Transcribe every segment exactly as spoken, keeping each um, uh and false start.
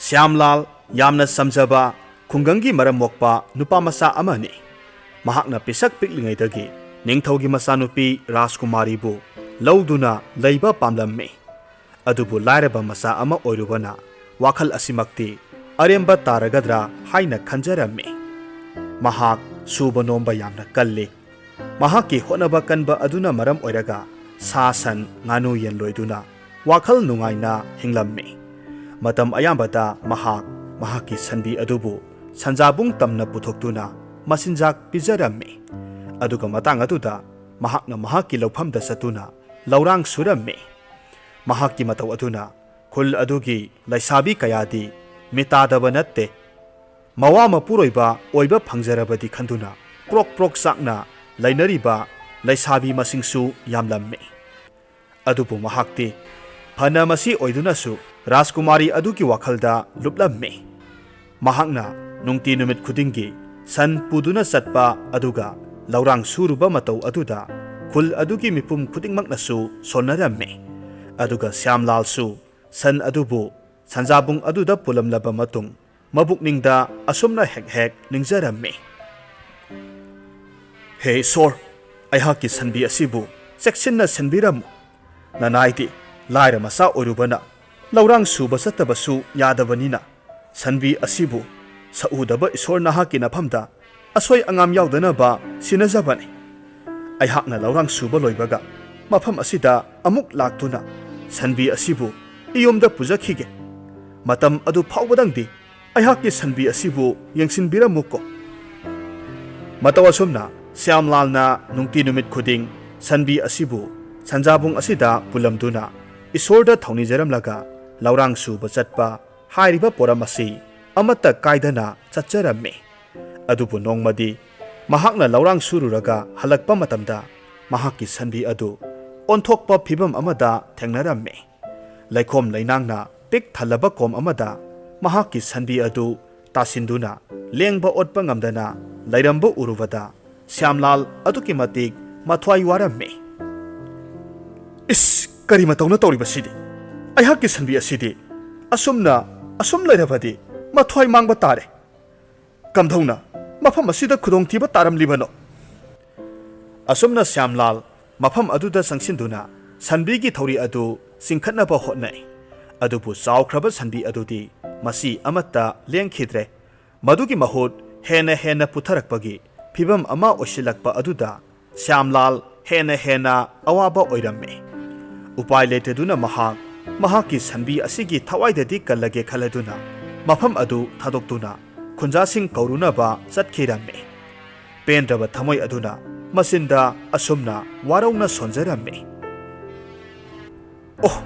ꯁ꯭ꯌꯥꯝꯂꯥꯜ ꯌꯥꯝꯅ ꯆꯝꯖꯕ, ꯈꯨꯡꯒꯪꯒꯤ ꯃꯔꯝ ꯃꯣꯛꯄ ꯅꯨꯄꯥ ꯃꯆꯥ ꯑꯃꯅꯤ꯫ ꯃꯍꯥꯛꯅ ꯄꯤꯁꯛ ꯄꯤꯛꯂꯤꯉꯩꯗꯒꯤ ꯅꯤꯡꯊꯧꯒꯤ ꯃꯆꯥꯅꯨꯄꯤ ꯔꯥꯖꯀꯨꯃꯥꯔꯤꯕꯨ ꯂꯧꯗꯨꯅ ꯂꯩꯕ ꯄꯥꯝꯂꯝꯃꯤ꯫ ꯑꯗꯨꯕꯨ ꯂꯥꯏꯔꯕ ꯃꯆꯥ ꯑꯃ ꯑꯣꯏꯔꯨꯕꯅ ꯋꯥꯈꯜ ꯑꯁꯤꯃꯛꯇꯤ ꯑꯔꯦꯝꯕ ꯇꯥꯔꯒꯗ꯭ꯔꯥ ꯍꯥꯏꯅ ꯈꯟꯖꯔꯝꯃꯤ꯫ ꯃꯍꯥꯛ ꯁꯨꯕ ꯅꯣꯝꯕ ꯌꯥꯝꯅ ꯀꯜꯂꯤ꯫ ꯃꯍꯥꯛꯀꯤ ꯍꯣꯠꯅꯕ ꯀꯟꯕ ꯑꯗꯨꯅ ꯃꯔꯝ ꯑꯣꯏꯔꯒ ꯁꯥ ꯁꯟ, ꯉꯥꯅꯨ ꯌꯦꯟ ꯂꯣꯏꯗꯨꯅ ꯋꯥꯈꯜ ꯅꯨꯡꯉꯥꯏꯅ ꯍꯤꯡꯂꯝꯃꯤ꯫ ꯃꯇꯝ ꯑꯌꯥꯝꯕꯗ ꯃꯍꯥꯛ ꯃꯍꯥꯛꯀꯤ ꯁꯟꯕꯤ ꯑꯗꯨꯕꯨ ꯁꯟꯖꯥꯕꯨꯡ ꯇꯝꯅ ꯄꯨꯊꯣꯛꯇꯨꯅ ꯃꯆꯤꯟꯖꯥꯛ ꯄꯤꯖꯔꯝꯃꯤ꯫ ꯑꯗꯨꯒ ꯃꯇꯥꯡ ꯑꯗꯨꯗ ꯃꯍꯥꯛꯅ ꯃꯍꯥꯛꯀꯤ ꯂꯧꯐꯝꯗ ꯆꯠꯇꯨꯅ ꯂꯧꯔꯥꯡ ꯁꯨꯔꯝꯃꯤ꯫ ꯃꯍꯥꯛꯀꯤ ꯃꯇꯧ ꯑꯗꯨꯅ ꯈꯨꯜ ꯑꯗꯨꯒꯤ ꯂꯩꯁꯥꯕꯤ ꯀꯌꯥꯗꯤ ꯃꯤꯇꯥꯗꯕ ꯅꯠꯇꯦ꯫ ꯃꯋꯥ ꯃꯄꯨꯔꯣꯏꯕ ꯑꯣꯏꯕ ꯐꯪꯖꯔꯕꯗꯤ ꯈꯟꯗꯨꯅ ꯄ꯭ꯔꯣꯛ ꯄ꯭ꯔꯣꯛ ꯆꯥꯛꯅ ꯂꯩꯅꯔꯤꯕ ꯂꯩꯁꯥꯕꯤ ꯃꯁꯤꯡꯁꯨ ꯌꯥꯝꯂꯝꯃꯤ꯫ ꯑꯗꯨꯕꯨ ꯃꯍꯥꯛꯇꯤ ꯐꯅ ꯃꯁꯤ ꯑꯣꯏꯗꯨꯅꯁꯨ ꯔꯥꯖꯀꯨꯃꯥꯔꯤ ꯑꯗꯨꯒꯤ ꯋꯥꯈꯜꯗ ꯂꯨꯞꯂꯝꯃꯤ꯫ ꯃꯍꯥꯛꯅ ꯅꯨꯡꯇꯤ ꯅꯨꯃꯤꯠ ꯈꯨꯗꯤꯡꯒꯤ ꯁꯟ ꯄꯨꯗꯨꯅ ꯆꯠꯄ ꯑꯗꯨꯒ ꯂꯧꯔꯥꯡ ꯁꯨꯔꯨꯕ ꯃꯇꯧ ꯑꯗꯨꯗ ꯈꯨꯜ ꯑꯗꯨꯒꯤ ꯃꯤꯄꯨꯝ ꯈꯨꯗꯤꯡꯃꯛꯅꯁꯨ ꯁꯣꯟꯅꯔꯝꯃꯤ꯫ ꯑꯗꯨꯒ ꯁ꯭ꯌꯥꯝꯂꯥꯜꯁꯨ ꯁꯟ ꯑꯗꯨꯕꯨ ꯁꯟꯖꯥꯕꯨꯡ ꯑꯗꯨꯗ ꯄꯨꯜꯂꯝꯂꯕ ꯃꯇꯨꯡ ꯃꯕꯨꯛꯅꯤꯡꯗ ꯑꯁꯨꯝꯅ ꯍꯦꯛ ꯍꯦꯛ ꯅꯤꯡꯖꯔꯝꯃꯤ꯫ "ꯍꯦ ꯏꯁꯣꯔ, ꯑꯩꯍꯥꯛꯀꯤ ꯁꯟꯕꯤ ꯑꯁꯤꯕꯨ ꯆꯦꯛꯁꯤꯟꯅ ꯁꯦꯟꯕꯤꯔꯝꯃꯨ꯫ ꯅꯅꯥꯏꯗꯤ ꯂꯥꯏꯔ ꯃꯆꯥ ꯑꯣꯏꯔꯨꯕꯅ ꯂꯧꯔꯥꯡ ꯁꯨꯕ ꯆꯠꯇꯕꯁꯨ ꯌꯥꯗꯕꯅꯤꯅ, ꯁꯟꯕꯤ ꯑꯁꯤꯕꯨ ꯁꯛꯎꯗꯕ ꯏꯁꯣꯔ ꯅꯍꯥꯛꯀꯤ ꯅꯐꯝꯗ ꯑꯁꯣꯏ ꯑꯉꯥꯝ ꯌꯥꯎꯗꯅꯕ ꯁꯤꯟꯅꯖꯕꯅꯤ꯫ ꯑꯩꯍꯥꯛꯅ ꯂꯧꯔꯥꯡ ꯁꯨꯕ ꯂꯣꯏꯕꯒ ꯃꯐꯝ ꯑꯁꯤꯗ ꯑꯃꯨꯛ ꯂꯥꯛꯇꯨꯅ ꯁꯟꯕꯤ ꯑꯁꯤꯕꯨ ꯏꯌꯨꯝꯗ ꯄꯨꯖꯈꯤꯒꯦ꯫ ꯃꯇꯝ ꯑꯗꯨ ꯐꯥꯎꯕꯗꯪꯗꯤ ꯑꯩꯍꯥꯛꯀꯤ ꯁꯟꯕꯤ ꯑꯁꯤꯕꯨ ꯌꯦꯡꯁꯤꯟꯕꯤꯔꯝꯃꯨꯀꯣ꯫" ꯃꯇꯧ ꯑꯁꯨꯝꯅ ꯁ꯭ꯌꯥꯝꯂꯥꯜꯅ ꯅꯨꯡꯇꯤ ꯅꯨꯃꯤꯠ ꯈꯨꯗꯤꯡ ꯁꯟꯕꯤ ꯑꯁꯤꯕꯨ ꯁꯟꯖꯥꯕꯨꯡ ꯑꯁꯤꯗ ꯄꯨꯜꯂꯝꯗꯨꯅ ꯏꯁꯣꯔꯗ ꯊꯧꯅꯤꯖꯔꯝꯂꯒ ꯂꯧꯔꯥꯡ ꯁꯨꯕ ꯆꯠꯄ ꯍꯥꯏꯔꯤꯕ ꯄꯣꯔꯝ ꯑꯁꯤ ꯑꯃꯠꯇ ꯀꯥꯏꯗꯅ ꯆꯠꯆꯔꯝꯃꯤ꯫ ꯑꯗꯨꯕꯨ ꯅꯣꯡꯃꯗꯤ ꯃꯍꯥꯛꯅ ꯂꯧꯔꯥꯡ ꯁꯨꯔꯨꯔꯒ ꯍꯜꯂꯛꯄ ꯃꯇꯝꯗ ꯃꯍꯥꯛꯀꯤ ꯁꯟꯕꯤ ꯑꯗꯨ ꯑꯣꯟꯊꯣꯛꯄ ꯐꯤꯚꯝ ꯑꯃꯗ ꯊꯦꯡꯅꯔꯝꯃꯤ꯫ ꯂꯩꯈꯣꯝ ꯂꯩꯅꯥꯡꯅ ꯄꯤꯛ ꯊꯜꯂꯕ ꯀꯣꯝ ꯑꯃꯗ ꯃꯍꯥꯛꯀꯤ ꯁꯟꯕꯤ ꯑꯗꯨ ꯇꯥꯁꯤꯟꯗꯨꯅ ꯂꯦꯡꯕ ꯑꯣꯠꯄ ꯉꯝꯗꯅ ꯂꯩꯔꯝꯕ ꯎꯔꯨꯕꯗ ꯁ꯭ꯌꯥꯝꯂꯥꯜ ꯑꯗꯨꯛꯀꯤ ꯃꯇꯤꯛ ꯃꯊ꯭ꯋꯥꯏ ꯋꯥꯔꯝꯃꯤ꯫ "ꯏꯁ, ꯀꯔꯤ ꯃꯇꯧꯅ ꯇꯧꯔꯤꯕꯁꯤꯗꯤ? ꯑꯩꯍꯥꯛꯀꯤ ꯁꯟꯕꯤ ꯑꯁꯤꯗꯤ ꯑꯁꯨꯝꯅ ꯑꯁꯨꯝ ꯂꯩꯔꯕꯗꯤ ꯃꯊ꯭ꯋꯥꯏ ꯃꯥꯡꯕ ꯇꯥꯔꯦ꯫ ꯀꯝꯗꯧꯅ ꯃꯐꯝ ꯑꯁꯤꯗ ꯈꯨꯗꯣꯡꯊꯤꯕ ꯇꯥꯔꯝꯂꯤꯕꯅꯣ? ꯑꯁꯨꯝꯅ ꯁ꯭ꯌꯥꯝꯂꯥꯜ ꯃꯐꯝ ꯑꯗꯨꯗ ꯆꯪꯁꯤꯟꯗꯨꯅ ꯁꯟꯕꯤꯒꯤ ꯊꯧꯔꯤ ꯑꯗꯨ ꯆꯤꯡꯈꯠꯅꯕ ꯍꯣꯠꯅꯩ꯫ ꯑꯗꯨꯕꯨ ꯆꯥꯎꯈ꯭ꯔꯕ ꯁꯟꯕꯤ ꯑꯗꯨꯗꯤ ꯃꯆꯤ ꯑꯃꯠꯇ ꯂꯦꯡꯈꯤꯗ꯭ꯔꯦ꯫ ꯃꯗꯨꯒꯤ ꯃꯍꯨꯠ ꯍꯦꯟꯅ ꯍꯦꯟꯅ ꯄꯨꯊꯔꯛꯄꯒꯤ ꯐꯤꯚꯝ ꯑꯃ ꯑꯣꯏꯁꯤꯜꯂꯛꯄ ꯑꯗꯨꯗ ꯁ꯭ꯌꯥꯝꯂꯥꯜ ꯍꯦꯟꯅ ꯍꯦꯟꯅ ꯑꯋꯥꯕ ꯑꯣꯏꯔꯝꯃꯤ꯫ ꯎꯄꯥꯏ ꯂꯩꯇꯗꯨꯅ ꯃꯍꯥꯛ ꯃꯍꯥꯛꯀꯤ ꯁꯟꯕꯤ ꯑꯁꯤꯒꯤ ꯊꯋꯥꯏꯗꯗꯤ ꯀꯜꯂꯒꯦ ꯈꯜꯂꯗꯨꯅ ꯃꯐꯝ ꯑꯗꯨ ꯊꯥꯗꯣꯛꯇꯨꯅ ꯈꯨꯟꯖꯥꯁꯤꯡ ꯀꯧꯔꯨꯅꯕ ꯆꯠꯈꯤꯔꯝꯃꯤ꯫ ꯄꯦꯟꯗ꯭ꯔꯕ ꯊꯃꯣꯏ ꯑꯗꯨꯅ ꯃꯆꯤꯟꯗ ꯑꯁꯨꯝꯅ ꯋꯥꯔꯧꯅ ꯁꯣꯟꯖꯔꯝꯃꯤ꯫ "ꯑꯣꯍ,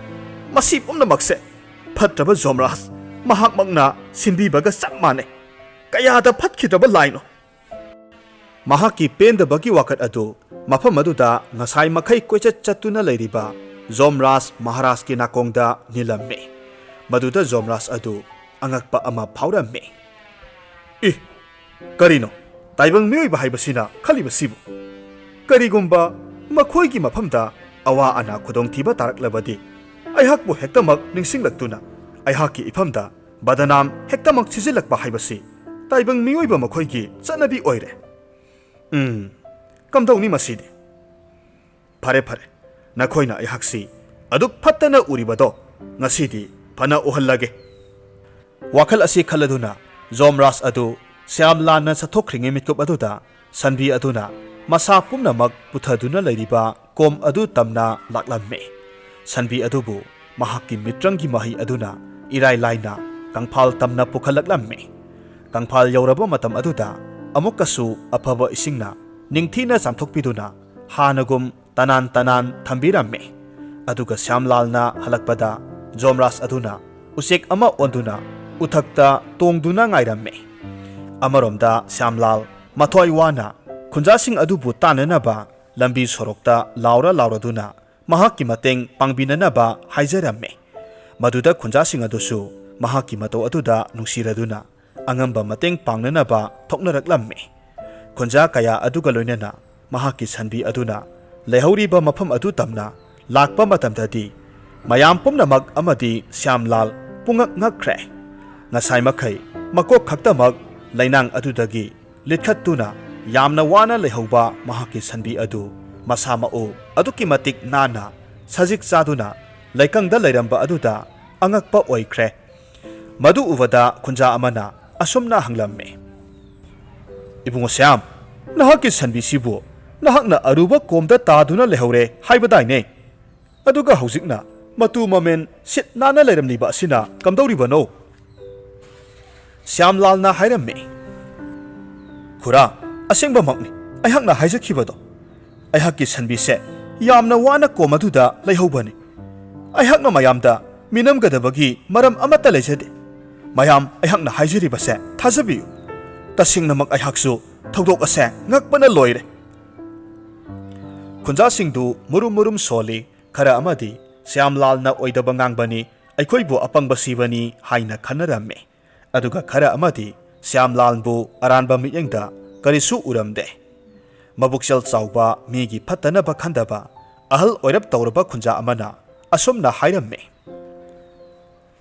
ꯃꯁꯤ ꯄꯨꯝꯅꯃꯛꯁꯦ ꯐꯠꯇ꯭ꯔꯕ ꯖꯣꯝꯔꯥꯖ ꯃꯍꯥꯛꯃꯛꯅ ꯁꯤꯟꯕꯤꯕꯒ ꯆꯞ ꯃꯥꯟꯅꯩ꯫ ꯀꯌꯥꯗ ꯐꯠꯈꯤꯗ꯭ꯔꯕ ꯂꯥꯏꯅꯣ!" ꯃꯍꯥꯛꯀꯤ ꯄꯦꯟꯗꯕꯒꯤ ꯋꯥꯀꯠ ꯑꯗꯨ ꯃꯐꯝ ꯑꯗꯨꯗ ꯉꯁꯥꯏ ꯃꯈꯩ ꯀꯣꯏꯆꯠ ꯆꯠꯇꯨꯅ ꯂꯩꯔꯤꯕ ꯖꯣꯝꯔꯥꯖ ꯃꯍꯥꯔꯥꯖꯀꯤ ꯅꯥꯀꯣꯡꯗ ꯅꯤꯜꯂꯝꯃꯤ꯫ ꯃꯗꯨꯗ ꯖꯣꯝꯔꯥꯖ ꯑꯗꯨ ꯑꯉꯛꯄ ꯑꯃ ꯐꯥꯎꯔꯝꯃꯤ꯫ "ꯏ, ꯀꯔꯤꯅꯣ ꯇꯥꯏꯕꯪ ꯃꯤꯑꯣꯏꯕ ꯍꯥꯏꯕꯁꯤꯅ ꯈꯜꯂꯤꯕꯁꯤꯕꯨ? ꯀꯔꯤꯒꯨꯝꯕ ꯃꯈꯣꯏꯒꯤ ꯃꯐꯝꯗ ꯑꯋꯥ ꯑꯅꯥ ꯈꯨꯗꯣꯡꯊꯤꯕ ꯇꯥꯔꯛꯂꯕꯗꯤ ꯑꯩꯍꯥꯛꯄꯨ ꯍꯦꯛꯇꯃꯛ ꯅꯤꯡꯁꯤꯡꯂꯛꯇꯨꯅ ꯑꯩꯍꯥꯛꯀꯤ ꯏꯐꯝꯗ ꯕꯗꯅꯥꯝ ꯍꯦꯛꯇꯃꯛ ꯁꯤꯖꯤꯜꯂꯛꯄ ꯍꯥꯏꯕꯁꯤ ꯇꯥꯏꯕꯪ ꯃꯤꯑꯣꯏꯕ ꯃꯈꯣꯏꯒꯤ ꯆꯠꯅꯕꯤ ꯑꯣꯏꯔꯦ꯫ ꯎꯝ, ꯀꯝꯗꯧꯅꯤ ꯃꯁꯤꯗꯤ? ꯐꯔꯦ, ꯐꯔꯦ, ꯅꯈꯣꯏꯅ ꯑꯩꯍꯥꯛꯁꯤ ꯑꯗꯨꯛ ꯐꯠꯇꯅ ꯎꯔꯤꯕꯗꯣ ꯉꯁꯤꯗꯤ ꯐꯅ ꯎꯍꯜꯂꯒꯦ꯫" ꯋꯥꯈꯜ ꯑꯁꯤ ꯈꯜꯂꯗꯨꯅ ꯖꯣꯝꯔꯥꯖ ꯑꯗꯨ ꯁ꯭ꯌꯥꯝꯂꯥꯜꯅ ꯆꯠꯊꯣꯛꯈ꯭ꯔꯤꯉꯩ ꯃꯤꯠꯀꯨꯞ ꯑꯗꯨꯗ ꯁꯟꯕꯤ ꯑꯗꯨꯅ ꯃꯁꯥ ꯄꯨꯝꯅꯃꯛ ꯄꯨꯊꯗꯨꯅ ꯂꯩꯔꯤꯕ ꯀꯣꯝ ꯑꯗꯨ ꯇꯝꯅ ꯂꯥꯛꯂꯝꯃꯤ꯫ ꯁꯟꯕꯤ ꯑꯗꯨꯕꯨ ꯃꯍꯥꯛꯀꯤ ꯃꯤꯇ꯭ꯔꯪꯒꯤ ꯃꯍꯩ ꯑꯗꯨꯅ ꯏꯔꯥꯏ ꯂꯥꯏꯅ ꯀꯪꯐꯥꯜ ꯇꯝꯅ ꯄꯨꯈꯠꯂꯛꯂꯝꯃꯤ꯫ ꯀꯪꯐꯥꯜ ꯌꯧꯔꯕ ꯃꯇꯝ ꯑꯗꯨꯗ ꯑꯃꯨꯛꯀꯁꯨ ꯑꯐꯕ ꯏꯁꯤꯡꯅ ꯅꯤꯡꯊꯤꯅ ꯆꯥꯝꯊꯣꯛꯄꯤꯗꯨꯅ ꯍꯥꯟꯅꯒꯨꯝ ꯇꯅꯥꯟ ꯇꯅꯥꯟ ꯊꯝꯕꯤꯔꯝꯃꯤ꯫ ꯑꯗꯨꯒ ꯁ꯭ꯌꯥꯝꯂꯥꯜꯅ ꯍꯜꯂꯛꯄꯗ ꯖꯣꯝꯔꯥꯖ ꯑꯗꯨꯅ ꯎꯆꯦꯛ ꯑꯃ ꯑꯣꯟꯗꯨꯅ ꯎꯊꯛꯇ ꯇꯣꯡꯗꯨꯅ ꯉꯥꯏꯔꯝꯃꯤ꯫ ꯑꯃꯔꯣꯝꯗ ꯁ꯭ꯌꯥꯝꯂꯥꯜ ꯃꯊ꯭ꯋꯥꯏ ꯋꯥꯅ ꯈꯨꯟꯖꯥꯁꯤꯡ ꯑꯗꯨꯕꯨ ꯇꯥꯟꯅꯅꯕ ꯂꯝꯕꯤ ꯁꯣꯔꯣꯛꯇ ꯂꯥꯎꯔ ꯂꯥꯎꯔꯗꯨꯅ ꯃꯍꯥꯛꯀꯤ ꯃꯇꯦꯡ ꯄꯥꯡꯕꯤꯅꯅꯕ ꯍꯥꯏꯖꯔꯝꯃꯤ꯫ ꯃꯗꯨꯗ ꯈꯨꯟꯖꯥꯁꯤꯡ ꯑꯗꯨꯁꯨ ꯃꯍꯥꯛꯀꯤ ꯃꯇꯧ ꯑꯗꯨꯗ ꯅꯨꯡꯁꯤꯔꯗꯨꯅ ꯑꯉꯝꯕ ꯃꯇꯦꯡ ꯄꯥꯡꯅꯅꯕ ꯊꯣꯛꯅꯔꯛꯂꯝꯃꯤ꯫ ꯈꯨꯟꯖꯥ ꯀꯌꯥ ꯑꯗꯨꯒ ꯂꯣꯏꯅꯅ ꯃꯍꯥꯛꯀꯤ ꯁꯟꯕꯤ ꯑꯗꯨꯅ ꯂꯩꯍꯧꯔꯤꯕ ꯃꯐꯝ ꯑꯗꯨ ꯇꯝꯅ ꯂꯥꯛꯄ ꯃꯇꯝꯗꯗꯤ ꯃꯌꯥꯝ ꯄꯨꯝꯅꯃꯛ ꯑꯃꯗꯤ ꯁ꯭ꯌꯥꯝꯂꯥꯜ ꯄꯨꯡꯉꯛ ꯉꯛꯈ꯭ꯔꯦ꯫ ꯉꯁꯥꯏ ꯃꯈꯩ ꯃꯀꯣꯛ ꯈꯛꯇꯃꯛ ꯂꯩꯅꯥꯡ ꯑꯗꯨꯗꯒꯤ ꯂꯤꯠꯈꯠꯇꯨꯅ ꯌꯥꯝꯅ ꯋꯥꯅ ꯂꯩꯍꯧꯕ ꯃꯍꯥꯛꯀꯤ ꯁꯟꯕꯤ ꯑꯗꯨ ꯃꯁꯥ ꯃꯎ ꯑꯗꯨꯛꯀꯤ ꯃꯇꯤꯛ ꯅꯥꯟꯅ ꯁꯖꯤꯛ ꯆꯥꯗꯨꯅ ꯂꯩꯀꯪꯗ ꯂꯩꯔꯝꯕ ꯑꯗꯨꯗ ꯑꯉꯛꯄ ꯑꯣꯏꯈ꯭ꯔꯦ꯫ ꯃꯗꯨ ꯎꯕꯗ ꯈꯨꯟꯖꯥ ꯑꯃꯅ ꯑꯁꯨꯝꯅ ꯍꯪꯂꯝꯃꯤ, "ꯏꯕꯨꯡꯉꯣ ꯁ꯭ꯌꯥꯝ, ꯅꯍꯥꯛꯀꯤ ꯁꯟꯕꯤꯁꯤꯕꯨ ꯅꯍꯥꯛꯅ ꯑꯔꯨꯕ ꯀꯣꯝꯗ ꯇꯥꯗꯨꯅ ꯂꯩꯍꯧꯔꯦ ꯍꯥꯏꯕꯗꯥꯏꯅꯦ? ꯑꯗꯨꯒ ꯍꯧꯖꯤꯛꯅ ꯃꯇꯨ ꯃꯃꯦꯟ ꯁꯤꯠ ꯅꯥꯟꯅ ꯂꯩꯔꯝꯂꯤꯕ ꯑꯁꯤꯅ ꯀꯝꯗꯧꯔꯤꯕꯅꯣ?" ꯁ꯭ꯌꯥꯝꯂꯥꯜꯅ ꯍꯥꯏꯔꯝꯃꯤ, "ꯈꯨꯔꯥ, ꯑꯁꯦꯡꯕꯃꯛꯅꯤ ꯑꯩꯍꯥꯛꯅ ꯍꯥꯏꯖꯈꯤꯕꯗꯣ꯫ ꯑꯩꯍꯥꯛꯀꯤ ꯁꯟꯕꯤꯁꯦ ꯌꯥꯝꯅ ꯋꯥꯅ ꯀꯣꯝ ꯑꯗꯨꯗ ꯂꯩꯍꯧꯕꯅꯤ꯫ ꯑꯩꯍꯥꯛꯅ ꯃꯌꯥꯝꯗ ꯃꯤꯅꯝꯒꯗꯕꯒꯤ ꯃꯔꯝ ꯑꯃꯠꯇ ꯂꯩꯖꯗꯦ꯫ ꯃꯌꯥꯝ, ꯑꯩꯍꯥꯛꯅ ꯍꯥꯏꯖꯔꯤꯕꯁꯦ ꯊꯥꯖꯕꯤꯌꯨ꯫ ꯇꯁꯦꯡꯅꯃꯛ ꯑꯩꯍꯥꯛꯁꯨ ꯊꯧꯗꯣꯛ ꯑꯁꯦ ꯉꯛꯄꯅ ꯂꯣꯏꯔꯦ꯫" ꯈꯨꯟꯖꯥꯁꯤꯡꯗꯨ ꯃꯨꯔꯨꯝ ꯃꯨꯔꯨꯝ ꯁꯣꯜꯂꯤ꯫ ꯈꯔ ꯑꯃꯗꯤ ꯁ꯭ꯌꯥꯝꯂꯥꯜꯅ ꯑꯣꯏꯗꯕ ꯉꯥꯡꯕꯅꯤ, ꯑꯩꯈꯣꯏꯕꯨ ꯑꯄꯪꯕ ꯁꯤꯕꯅꯤ ꯍꯥꯏꯅ ꯈꯟꯅꯔꯝꯃꯤ꯫ ꯑꯗꯨꯒ ꯈꯔ ꯑꯃꯗꯤ ꯁ꯭ꯌꯥꯝꯂꯥꯜꯕꯨ ꯑꯔꯥꯟꯕ ꯃꯤꯠꯌꯦꯡꯗ ꯀꯔꯤꯁꯨ ꯎꯔꯝꯗꯦ꯫ ꯃꯕꯨꯛꯆꯦꯜ ꯆꯥꯎꯕ, ꯃꯤꯒꯤ ꯐꯠꯇꯅꯕ ꯈꯟꯗꯕ ꯑꯍꯜ ꯑꯣꯏꯔꯞ ꯇꯧꯔꯕ ꯈꯨꯟꯖꯥ ꯑꯃꯅ ꯑꯁꯨꯝꯅ ꯍꯥꯏꯔꯝꯃꯤ,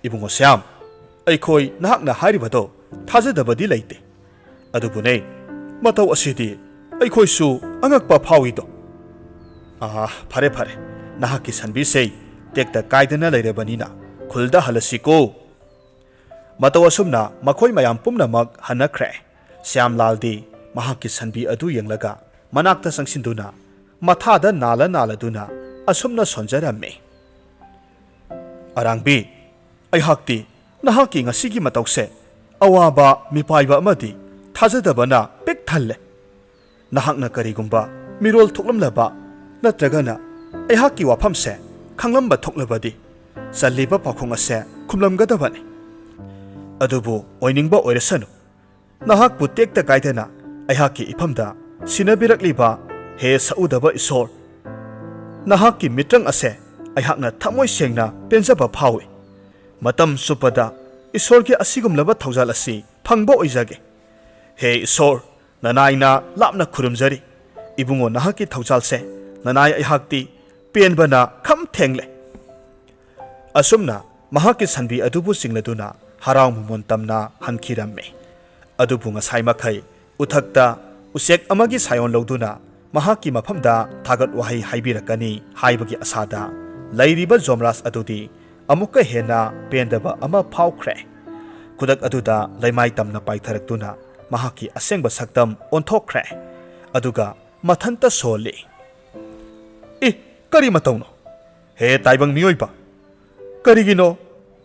"ꯏꯕꯨꯡꯉꯣ ꯁ꯭ꯌꯥꯝ, ꯑꯩꯈꯣꯏ ꯅꯍꯥꯛꯅ ꯍꯥꯏꯔꯤꯕꯗꯣ ꯊꯥꯖꯗꯕꯗꯤ ꯂꯩꯇꯦ꯫ ꯑꯗꯨꯕꯨꯅꯦ, ꯃꯇꯧ ꯑꯁꯤꯗꯤ ꯑꯩꯈꯣꯏꯁꯨ ꯑꯉꯛꯄ ꯐꯥꯎꯏꯗꯣ꯫ ꯑꯥ, ꯐꯔꯦ ꯐꯔꯦ, ꯅꯍꯥꯛꯀꯤ ꯁꯟꯕꯤꯁꯦ ꯇꯦꯛꯇ ꯀꯥꯏꯗꯅ ꯂꯩꯔꯕꯅꯤꯅ ꯈꯨꯜꯗ ꯍꯜꯂꯁꯤꯀꯣ꯫" ꯃꯇꯧ ꯑꯁꯨꯝꯅ ꯃꯈꯣꯏ ꯃꯌꯥꯝ ꯄꯨꯝꯅꯃꯛ ꯍꯟꯅꯈ꯭ꯔꯦ꯫ ꯁ꯭ꯌꯥꯝꯂꯥꯜꯗꯤ ꯃꯍꯥꯛꯀꯤ ꯁꯟꯕꯤ ꯑꯗꯨ ꯌꯦꯡꯂꯒ ꯃꯅꯥꯛꯇ ꯆꯪꯁꯤꯟꯗꯨꯅ ꯃꯊꯥꯗ ꯅꯥꯜꯂ ꯅꯥꯜꯂꯗꯨꯅ ꯑꯁꯨꯝꯅ ꯁꯣꯟꯖꯔꯝꯃꯤ, "ꯑꯔꯥꯡꯕꯤ, ꯑꯩꯍꯥꯛꯇꯤ ꯅꯍꯥꯛꯀꯤ ꯉꯁꯤꯒꯤ ꯃꯇꯧꯁꯦ ꯑꯋꯥꯕ ꯃꯤꯄꯥꯏꯕ ꯑꯃꯗꯤ ꯊꯥꯖꯗꯕꯅ ꯄꯤꯛ ꯊꯜꯂꯦ꯫ ꯅꯍꯥꯛꯅ ꯀꯔꯤꯒꯨꯝꯕ ꯃꯤꯔꯣꯜ ꯊꯣꯛꯂꯝꯂꯕ ꯅꯠꯇ꯭ꯔꯒꯅ ꯑꯩꯍꯥꯛꯀꯤ ꯋꯥꯐꯝꯁꯦ ꯈꯪꯂꯝꯕ ꯊꯣꯛꯂꯕꯗꯤ ꯆꯜꯂꯤꯕ ꯄꯥꯎꯈꯣꯡ ꯑꯁꯦ ꯈꯨꯝꯂꯝꯒꯗꯕꯅꯤ꯫ ꯑꯗꯨꯕꯨ ꯑꯣꯏꯅꯤꯡꯕ ꯑꯣꯏꯔꯁꯅꯨ, ꯅꯍꯥꯛꯄꯨ ꯇꯦꯛꯇ ꯀꯥꯏꯗꯅ ꯑꯩꯍꯥꯛꯀꯤ ꯏꯐꯝꯗ ꯁꯤꯟꯅꯕꯤꯔꯛꯂꯤꯕ ꯍꯦ ꯁꯛꯎꯗꯕ ꯏꯁꯣꯔ, ꯅꯍꯥꯛꯀꯤ ꯃꯤꯇ꯭ꯔꯪ ꯑꯁꯦ ꯑꯩꯍꯥꯛꯅ ꯊꯃꯣꯏ ꯁꯦꯡꯅ ꯄꯦꯟꯖꯕ ꯐꯥꯎꯏ꯫ ꯃꯇꯝ ꯆꯨꯞꯄꯗ ꯏꯁꯣꯔꯒꯤ ꯑꯁꯤꯒꯨꯝꯂꯕ ꯊꯧꯖꯥꯜ ꯑꯁꯤ ꯐꯪꯕ ꯑꯣꯏꯖꯒꯦ꯫ ꯍꯦ ꯏꯁꯣꯔ, ꯅꯅꯥꯏꯅ ꯂꯥꯞꯅ ꯈꯨꯔꯨꯝꯖꯔꯤ꯫ ꯏꯕꯨꯡꯉꯣ, ꯅꯍꯥꯛꯀꯤ ꯊꯧꯖꯥꯜꯁꯦ ꯅꯅꯥꯏ ꯑꯩꯍꯥꯛꯇꯤ ꯄꯦꯟꯕꯅ ꯈꯝ ꯊꯦꯡꯂꯦ꯫" ꯑꯁꯨꯝꯅ ꯃꯍꯥꯛꯀꯤ ꯁꯟꯕꯤ ꯑꯗꯨꯕꯨ ꯆꯤꯡꯂꯗꯨꯅ ꯍꯔꯥꯎ ꯃꯃꯣꯟ ꯇꯝꯅ ꯍꯟꯈꯤꯔꯝꯃꯤ꯫ ꯑꯗꯨꯕꯨ ꯉꯁꯥꯏ ꯃꯈꯩ ꯎꯊꯛꯇ ꯎꯆꯦꯛ ꯑꯃꯒꯤ ꯁꯥꯏꯑꯣꯟ ꯂꯧꯗꯨꯅ ꯃꯍꯥꯛꯀꯤ ꯃꯐꯝꯗ ꯊꯥꯒꯠ ꯋꯥꯍꯩ ꯍꯥꯏꯕꯤꯔꯛꯀꯅꯤ ꯍꯥꯏꯕꯒꯤ ꯑꯁꯥꯗ ꯂꯩꯔꯤꯕ ꯖꯣꯝꯔꯥꯖ ꯑꯗꯨꯗꯤ ꯑꯃꯨꯛꯀ ꯍꯦꯟꯅ ꯄꯦꯟꯗꯕ ꯑꯃ ꯐꯥꯎꯈ꯭ꯔꯦ꯫ ꯈꯨꯗꯛ ꯑꯗꯨꯗ ꯂꯩꯃꯥꯏ ꯇꯝꯅ ꯄꯥꯏꯊꯔꯛꯇꯨꯅ ꯃꯍꯥꯛꯀꯤ ꯑꯁꯦꯡꯕ ꯁꯛꯇꯝ ꯑꯣꯟꯊꯣꯛꯈ꯭ꯔꯦ꯫ ꯑꯗꯨꯒ ꯃꯊꯟꯇ ꯁꯣꯜꯂꯤ꯫ "ꯏ, ꯀꯔꯤ ꯃꯇꯧꯅꯣ? ꯍꯦ ꯇꯥꯏꯕꯪ ꯃꯤꯑꯣꯏꯕ, ꯀꯔꯤꯒꯤꯅꯣ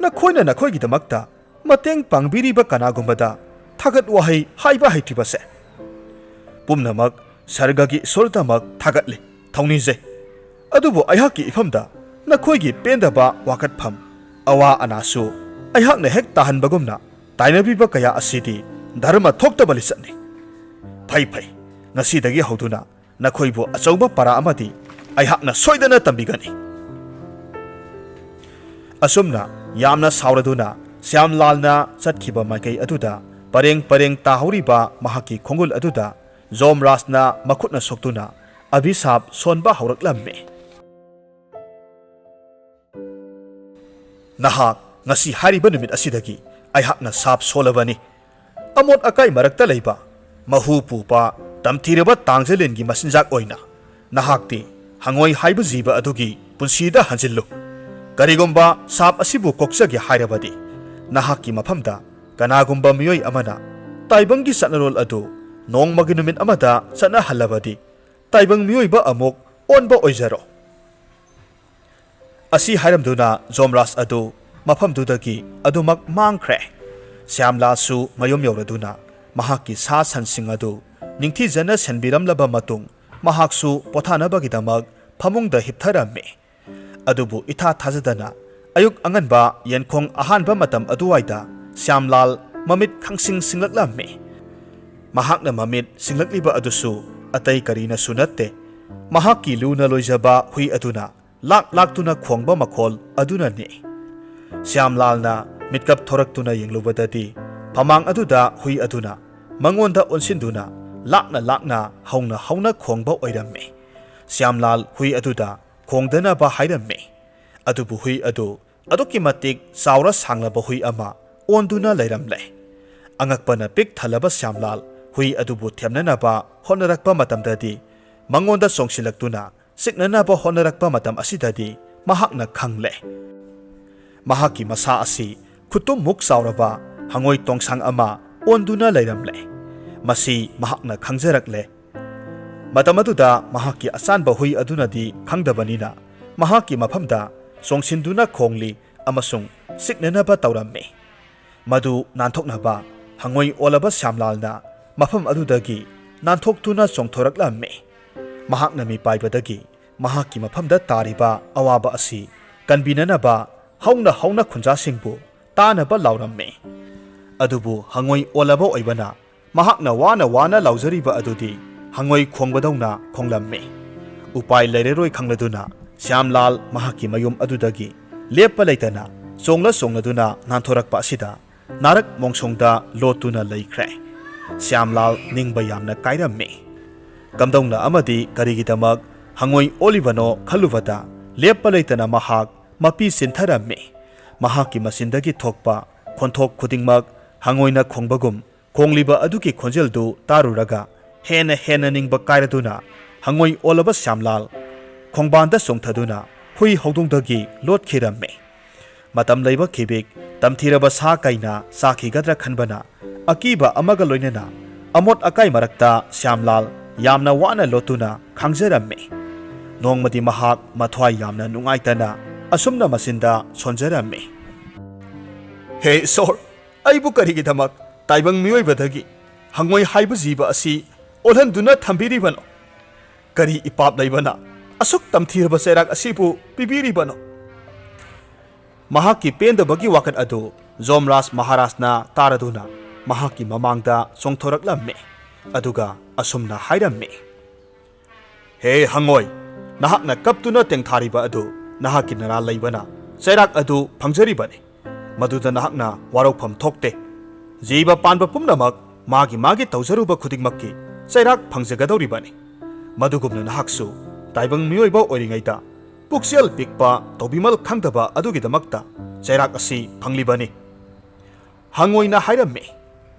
ꯅꯈꯣꯏꯅ ꯅꯈꯣꯏꯒꯤꯗꯃꯛꯇ ꯃꯇꯦꯡ ꯄꯥꯡꯕꯤꯔꯤꯕ ꯀꯅꯥꯒꯨꯝꯕꯗ ꯊꯥꯒꯠ ꯋꯥꯍꯩ ꯍꯥꯏꯕ ꯍꯩꯇ꯭ꯔꯤꯕꯁꯦ? ꯄꯨꯝꯅꯃꯛ ꯁꯔꯒꯒꯤ ꯏꯁꯣꯔꯗꯃꯛ ꯊꯥꯒꯠꯂꯤ, ꯊꯧꯅꯤꯖꯩ꯫ ꯑꯗꯨꯕꯨ ꯑꯩꯍꯥꯛꯀꯤ ꯏꯐꯝꯗ ꯅꯈꯣꯏꯒꯤ ꯄꯦꯟꯗꯕ ꯋꯥꯀꯠꯐꯝ, ꯑꯋꯥ ꯑꯅꯥꯁꯨ ꯑꯩꯍꯥꯛꯅ ꯍꯦꯛ ꯇꯥꯍꯟꯕꯒꯨꯝꯅ ꯇꯥꯏꯅꯕꯤꯕ ꯀꯌꯥ ꯑꯁꯤꯗꯤ ꯙꯔꯃ ꯊꯣꯛꯇꯕ ꯂꯤꯆꯠꯅꯤ꯫ ꯐꯩ ꯐꯩ, ꯉꯁꯤꯗꯒꯤ ꯍꯧꯗꯨꯅ ꯅꯈꯣꯏꯕꯨ ꯑꯆꯧꯕ ꯄꯔꯥ ꯑꯃꯗꯤ ꯑꯩꯍꯥꯛꯅ ꯁꯣꯏꯗꯅ ꯇꯝꯕꯤꯒꯅꯤ꯫" ꯑꯁꯨꯝꯅ ꯌꯥꯝꯅ ꯁꯥꯎꯔꯗꯨꯅ ꯁ꯭ꯌꯥꯝꯂꯥꯜꯅ ꯆꯠꯈꯤꯕ ꯃꯥꯏꯀꯩ ꯑꯗꯨꯗ ꯄꯔꯦꯡ ꯄꯔꯦꯡ ꯇꯥꯍꯧꯔꯤꯕ ꯃꯍꯥꯛꯀꯤ ꯈꯣꯡꯒꯨꯜ ꯑꯗꯨꯗ ꯖꯣꯝꯔꯥꯖꯅ ꯃꯈꯨꯠꯅ ꯁꯣꯛꯇꯨꯅ ꯑꯚꯤꯁꯥꯞ ꯁꯣꯟꯕ ꯍꯧꯔꯛꯂꯝꯃꯤ꯫ "ꯅꯍꯥꯛ ꯉꯁꯤ ꯍꯥꯏꯔꯤꯕ ꯅꯨꯃꯤꯠ ꯑꯁꯤꯗꯒꯤ ꯑꯩꯍꯥꯛꯅ ꯁꯥꯞ ꯁꯣꯜꯂꯕꯅꯤ꯫ ꯑꯃꯣꯠ ꯑꯀꯥꯏ ꯃꯔꯛꯇ ꯂꯩꯕ, ꯃꯍꯨ ꯄꯨꯕ, ꯇꯝꯊꯤꯔꯕ ꯇꯥꯡꯖꯂꯦꯟꯒꯤ ꯃꯆꯤꯟꯖꯥꯛ ꯑꯣꯏꯅ ꯅꯍꯥꯛꯇꯤ ꯍꯪꯉꯣꯏ ꯍꯥꯏꯕ ꯖꯤꯕ ꯑꯗꯨꯒꯤ ꯄꯨꯟꯁꯤꯗ ꯍꯟꯖꯤꯜꯂꯨ꯫ ꯀꯔꯤꯒꯨꯝꯕ ꯁꯥꯞ ꯑꯁꯤꯕꯨ ꯀꯣꯛꯆꯒꯦ ꯍꯥꯏꯔꯕꯗꯤ ꯅꯍꯥꯛꯀꯤ ꯃꯐꯝꯗ ꯀꯅꯥꯒꯨꯝꯕ ꯃꯤꯑꯣꯏ ꯑꯃꯅ ꯇꯥꯏꯕꯪꯒꯤ ꯆꯠꯅꯔꯣꯜ ꯑꯗꯨ ꯅꯣꯡꯃꯒꯤ ꯅꯨꯃꯤꯠ ꯑꯃꯗ ꯆꯠꯅꯍꯜꯂꯕꯗꯤ ꯇꯥꯏꯕꯪ ꯃꯤꯑꯣꯏꯕ ꯑꯃꯨꯛ ꯑꯣꯟꯕ ꯑꯣꯏꯖꯔꯣ꯫" ꯑꯁꯤ ꯍꯥꯏꯔꯝꯗꯨꯅ ꯖꯣꯝꯔꯥꯖ ꯑꯗꯨ ꯃꯐꯝꯗꯨꯗꯒꯤ ꯑꯗꯨꯃꯛ ꯃꯥꯡꯈ꯭ꯔꯦ꯫ ꯁ꯭ꯌꯥꯝꯂꯥꯜꯁꯨ ꯃꯌꯨꯝ ꯌꯧꯔꯗꯨꯅ ꯃꯍꯥꯛꯀꯤ ꯁꯥ ꯁꯟꯁꯤꯡ ꯑꯗꯨ ꯅꯤꯡꯊꯤꯖꯅ ꯁꯦꯟꯕꯤꯔꯝꯂꯕ ꯃꯇꯨꯡ ꯃꯍꯥꯛꯁꯨ ꯄꯣꯊꯥꯅꯕꯒꯤꯗꯃꯛ ꯐꯃꯨꯡꯗ ꯍꯤꯞꯊꯔꯝꯃꯤ꯫ ꯑꯗꯨꯕꯨ ꯏꯊꯥ ꯊꯥꯖꯗꯅ ꯑꯌꯨꯛ ꯑꯉꯟꯕ ꯌꯦꯟꯈꯣꯡ ꯑꯍꯥꯟꯕ ꯃꯇꯝ ꯑꯗꯨꯋꯥꯏꯗ ꯁ꯭ꯌꯥꯝꯂꯥꯜ ꯃꯃꯤꯠ ꯈꯪꯁꯤꯡ ꯁꯤꯡꯂꯛꯂꯝꯃꯤ꯫ ꯃꯍꯥꯛꯅ ꯃꯃꯤꯠ ꯁꯤꯡꯂꯛꯂꯤꯕ ꯑꯗꯨꯁꯨ ꯑꯇꯩ ꯀꯔꯤꯅꯁꯨ ꯅꯠꯇꯦ, ꯃꯍꯥꯛꯀꯤ ꯂꯨꯅ ꯂꯣꯏꯖꯕ ꯍꯨꯏ ꯑꯗꯨꯅ ꯂꯥꯛ ꯂꯥꯛꯇꯨꯅ ꯈꯣꯡꯕ ꯃꯈꯣꯜ ꯑꯗꯨꯅꯅꯤ꯫ ꯁ꯭ꯌꯥꯝꯂꯥꯜꯅ ꯃꯤꯠꯀꯞ ꯊꯣꯔꯛꯇꯨꯅ ꯌꯦꯡꯂꯨꯕꯗꯗꯤ ꯐꯃꯥꯡ ꯑꯗꯨꯗ ꯍꯨꯏ ꯑꯗꯨꯅ ꯃꯉꯣꯟꯗ ꯑꯣꯟꯁꯤꯟꯗꯨꯅ ꯂꯥꯛꯅ ꯂꯥꯛꯅ ꯍꯧꯅ ꯍꯧꯅ ꯈꯣꯡꯕ ꯑꯣꯏꯔꯝꯃꯤ꯫ ꯁ꯭ꯌꯥꯝꯂꯥꯜ ꯍꯨꯏ ꯑꯗꯨꯗ ꯈꯣꯡꯗꯅꯕ ꯍꯥꯏꯔꯝꯃꯤ꯫ ꯑꯗꯨꯕꯨ ꯍꯨꯏ ꯑꯗꯨ ꯑꯗꯨꯛꯀꯤ ꯃꯇꯤꯛ ꯆꯥꯎꯔ ꯁꯥꯡꯂꯕ ꯍꯨꯏ ꯑꯃ ꯑꯣꯟꯗꯨꯅ ꯂꯩꯔꯝꯂꯦ꯫ ꯑꯉꯛꯄꯅ ꯄꯤꯛ ꯊꯜꯂꯕ ꯁ꯭ꯌꯥꯝꯂꯥꯜ ꯍꯨꯏ ꯑꯗꯨꯕꯨ ꯊꯦꯝꯅꯅꯕ ꯍꯣꯠꯅꯔꯛꯄ ꯃꯇꯝꯗꯗꯤ, ꯃꯉꯣꯟꯗ ꯆꯣꯡꯁꯤꯜꯂꯛꯇꯨꯅ ꯆꯤꯛꯅꯅꯕ ꯍꯣꯠꯅꯔꯛꯄ ꯃꯇꯝ ꯑꯁꯤꯗꯗꯤ ꯃꯍꯥꯛꯅ ꯈꯪꯂꯦ꯫ ꯃꯍꯥꯛꯀꯤ ꯃꯁꯥ ꯑꯁꯤ ꯈꯨꯇꯨꯝꯃꯨꯛ ꯆꯥꯎꯔꯕ ꯍꯉꯣꯏ ꯇꯣꯡꯁꯥꯡ ꯑꯃ ꯑꯣꯟꯗꯨꯅ ꯂꯩꯔꯝꯂꯦ꯫ ꯃꯁꯤ ꯃꯍꯥꯛꯅ ꯈꯪꯖꯔꯛꯂꯦ꯫ ꯃꯇꯝ ꯑꯗꯨꯗ ꯃꯍꯥꯛꯀꯤ ꯑꯆꯥꯟꯕ ꯍꯨꯏ ꯑꯗꯨꯅꯗꯤ ꯈꯪꯗꯕꯅꯤꯅ, ꯃꯍꯥꯛꯀꯤ ꯃꯐꯝꯗ ꯆꯣꯡꯁꯤꯟꯗꯨꯅ ꯈꯣꯡꯂꯤ ꯑꯃꯁꯨꯡ ꯆꯤꯛꯅꯅꯕ ꯇꯧꯔꯝꯃꯤ꯫ ꯃꯗꯨ ꯅꯥꯟꯊꯣꯛꯅꯕ ꯍꯉꯣꯏ ꯑꯣꯜꯂꯕ ꯁ꯭ꯌꯥꯝꯂꯥꯜꯅ ꯃꯐꯝ ꯑꯗꯨꯗꯒꯤ ꯅꯥꯟꯊꯣꯛꯇꯨꯅ ꯆꯣꯡꯊꯣꯔꯛꯂꯝꯃꯤ꯫ ꯃꯍꯥꯛꯅ ꯃꯤꯄꯥꯏꯕꯗꯒꯤ ꯃꯍꯥꯛꯀꯤ ꯃꯐꯝꯗ ꯇꯥꯔꯤꯕ ꯑꯋꯥꯕ ꯑꯁꯤ ꯀꯟꯕꯤꯅꯅꯕ ꯍꯧꯅ ꯍꯧꯅ ꯈꯨꯟꯖꯥꯁꯤꯡꯕꯨ ꯇꯥꯅꯕ ꯂꯥꯎꯔꯝꯃꯤ꯫ ꯑꯗꯨꯕꯨ ꯍꯉꯣꯏ ꯑꯣꯜꯂꯕ ꯑꯣꯏꯕꯅ, ꯃꯍꯥꯛꯅ ꯋꯥꯅ ꯋꯥꯅ ꯂꯥꯎꯖꯔꯤꯕ ꯑꯗꯨꯗꯤ ꯍꯉꯣꯏ ꯈꯣꯡꯕꯗꯧꯅ ꯈꯣꯡꯂꯝꯃꯤ꯫ ꯎꯄꯥꯏ ꯂꯩꯔꯔꯣꯏ ꯈꯪꯂꯗꯨꯅ ꯁ꯭ꯌꯥꯝꯂꯥꯜ ꯃꯍꯥꯛꯀꯤ ꯃꯌꯨꯝ ꯑꯗꯨꯗꯒꯤ ꯂꯦꯞꯄ ꯂꯩꯇꯅ ꯆꯣꯡꯂ ꯆꯣꯡꯂꯗꯨꯅ ꯅꯥꯟꯊꯣꯔꯛꯄ ꯑꯁꯤꯗ ꯅꯥꯔꯛ ꯃꯣꯡꯁꯣꯡꯗ ꯂꯣꯠꯇꯨꯅ ꯂꯩꯈ꯭ꯔꯦ꯫ ꯁ꯭ꯌꯥꯝꯂꯥꯜ ꯅꯤꯡꯕ ꯌꯥꯝꯅ ꯀꯥꯏꯔꯝꯃꯤ꯫ ꯀꯝꯗꯧꯅ ꯑꯃꯗꯤ ꯀꯔꯤꯒꯤꯗꯃꯛ ꯍꯉꯣꯏ ꯑꯣꯜꯂꯤꯕꯅꯣ ꯈꯜꯂꯨꯕꯗ, ꯂꯦꯞꯄ ꯂꯩꯇꯅ ꯃꯍꯥꯛ ꯃꯄꯤ ꯆꯤꯟꯊꯔꯝꯃꯤ꯫ ꯃꯍꯥꯛꯀꯤ ꯃꯆꯤꯟꯗꯒꯤ ꯊꯣꯛꯄ ꯈꯣꯟꯊꯣꯛ ꯈꯨꯗꯤꯡꯃꯛ ꯍꯉꯣꯏꯅ ꯈꯣꯡꯕꯒꯨꯝ ꯈꯣꯡꯂꯤꯕ ꯑꯗꯨꯒꯤ ꯈꯣꯟꯖꯦꯜꯗꯨ ꯇꯥꯔꯨꯔꯒ ꯍꯦꯟꯅ ꯍꯦꯟꯅ ꯅꯤꯡꯕ ꯀꯥꯏꯔꯗꯨꯅ ꯍꯉꯣꯏ ꯑꯣꯜꯂꯕ ꯁ꯭ꯌꯥꯝꯂꯥꯜ ꯈꯣꯡꯕꯥꯟꯗ ꯆꯣꯡꯊꯗꯨꯅ ꯍꯨꯏ ꯍꯧꯗꯣꯡꯗꯒꯤ ꯂꯣꯠꯈꯤꯔꯝꯃꯤ꯫ ꯃꯇꯝ ꯂꯩꯕ ꯈꯤꯕꯤꯛ ꯇꯝꯊꯤꯔꯕ ꯁꯥ ꯀꯩꯅ ꯆꯥꯈꯤꯒꯗ꯭ꯔꯥ ꯈꯟꯕꯅ ꯑꯀꯤꯕ ꯑꯃꯒ ꯂꯣꯏꯅꯅ ꯑꯃꯣꯠ ꯑꯀꯥꯏ ꯃꯔꯛꯇ ꯁ꯭ꯌꯥꯝꯂꯥꯜ ꯌꯥꯝꯅ ꯋꯥꯅ ꯂꯣꯠꯇꯨꯅ ꯈꯥꯡꯖꯔꯝꯃꯤ꯫ ꯅꯣꯡꯃꯗꯤ ꯃꯍꯥꯛ ꯃꯊ꯭ꯋꯥꯏ ꯌꯥꯝꯅ ꯅꯨꯡꯉꯥꯏꯇꯅ ꯑꯁꯨꯝꯅ ꯃꯆꯤꯟꯗ ꯁꯣꯟꯖꯔꯝꯃꯤ, "ꯍꯦ ꯏꯁꯣꯔ, ꯑꯩꯕꯨ ꯀꯔꯤꯒꯤꯗꯃꯛ ꯇꯥꯏꯕꯪ ꯃꯤꯑꯣꯏꯕꯗꯒꯤ ꯍꯉꯣꯏ ꯍꯥꯏꯕ ꯖꯤꯕ ꯑꯁꯤ ꯑꯣꯜꯍꯟꯗꯨꯅ ꯊꯝꯕꯤꯔꯤꯕꯅꯣ? ꯀꯔꯤ ꯏꯄꯥꯞ ꯂꯩꯕꯅ ꯑꯁꯨꯛ ꯇꯝꯊꯤꯔꯕ ꯆꯩꯔꯥꯛ ꯑꯁꯤꯕꯨ ꯄꯤꯕꯤꯔꯤꯕꯅꯣ?" ꯃꯍꯥꯛꯀꯤ ꯄꯦꯟꯗꯕꯒꯤ ꯋꯥꯀꯠ ꯑꯗꯨ ꯖꯣꯝꯔꯥꯖ ꯃꯍꯥꯔꯥꯖꯅ ꯇꯥꯔꯗꯨꯅ ꯃꯍꯥꯛꯀꯤ ꯃꯃꯥꯡꯗ ꯆꯣꯡꯊꯣꯔꯛꯂꯝꯃꯤ꯫ ꯑꯗꯨꯒ ꯑꯁꯨꯝꯅ ꯍꯥꯏꯔꯝꯃꯤ, "ꯍꯦ ꯍꯉꯣꯏ, ꯅꯍꯥꯛꯅ ꯀꯞꯇꯨꯅ ꯇꯦꯡꯊꯥꯔꯤꯕ ꯑꯗꯨ ꯅꯍꯥꯛꯀꯤ ꯅꯔꯥ ꯂꯩꯕꯅ ꯆꯩꯔꯥꯛ ꯑꯗꯨ ꯐꯪꯖꯔꯤꯕꯅꯤ꯫ ꯃꯗꯨꯗ ꯅꯍꯥꯛꯅ ꯋꯥꯔꯧꯐꯝ ꯊꯣꯛꯇꯦ꯫ ꯖꯤꯕ ꯄꯥꯟꯕ ꯄꯨꯝꯅꯃꯛ ꯃꯥꯒꯤ ꯃꯥꯒꯤ ꯇꯧꯖꯔꯨꯕ ꯈꯨꯗꯤꯡꯃꯛꯀꯤ ꯆꯩꯔꯥꯛ ꯐꯪꯖꯒꯗꯧꯔꯤꯕꯅꯤ꯫ ꯃꯗꯨꯒꯨꯝꯅ ꯅꯍꯥꯛꯁꯨ ꯇꯥꯏꯕꯪ ꯃꯤꯑꯣꯏꯕ ꯑꯣꯏꯔꯤꯉꯩꯗ ꯄꯨꯛꯆꯦꯜ ꯄꯤꯛꯄ, ꯇꯧꯕꯤꯃꯜ ꯈꯪꯗꯕ ꯑꯗꯨꯒꯤꯗꯃꯛꯇ ꯆꯩꯔꯥꯛ ꯑꯁꯤ ꯐꯪꯂꯤꯕꯅꯤ꯫ ꯍꯉꯣꯏꯅ ꯍꯥꯏꯔꯝꯃꯤ,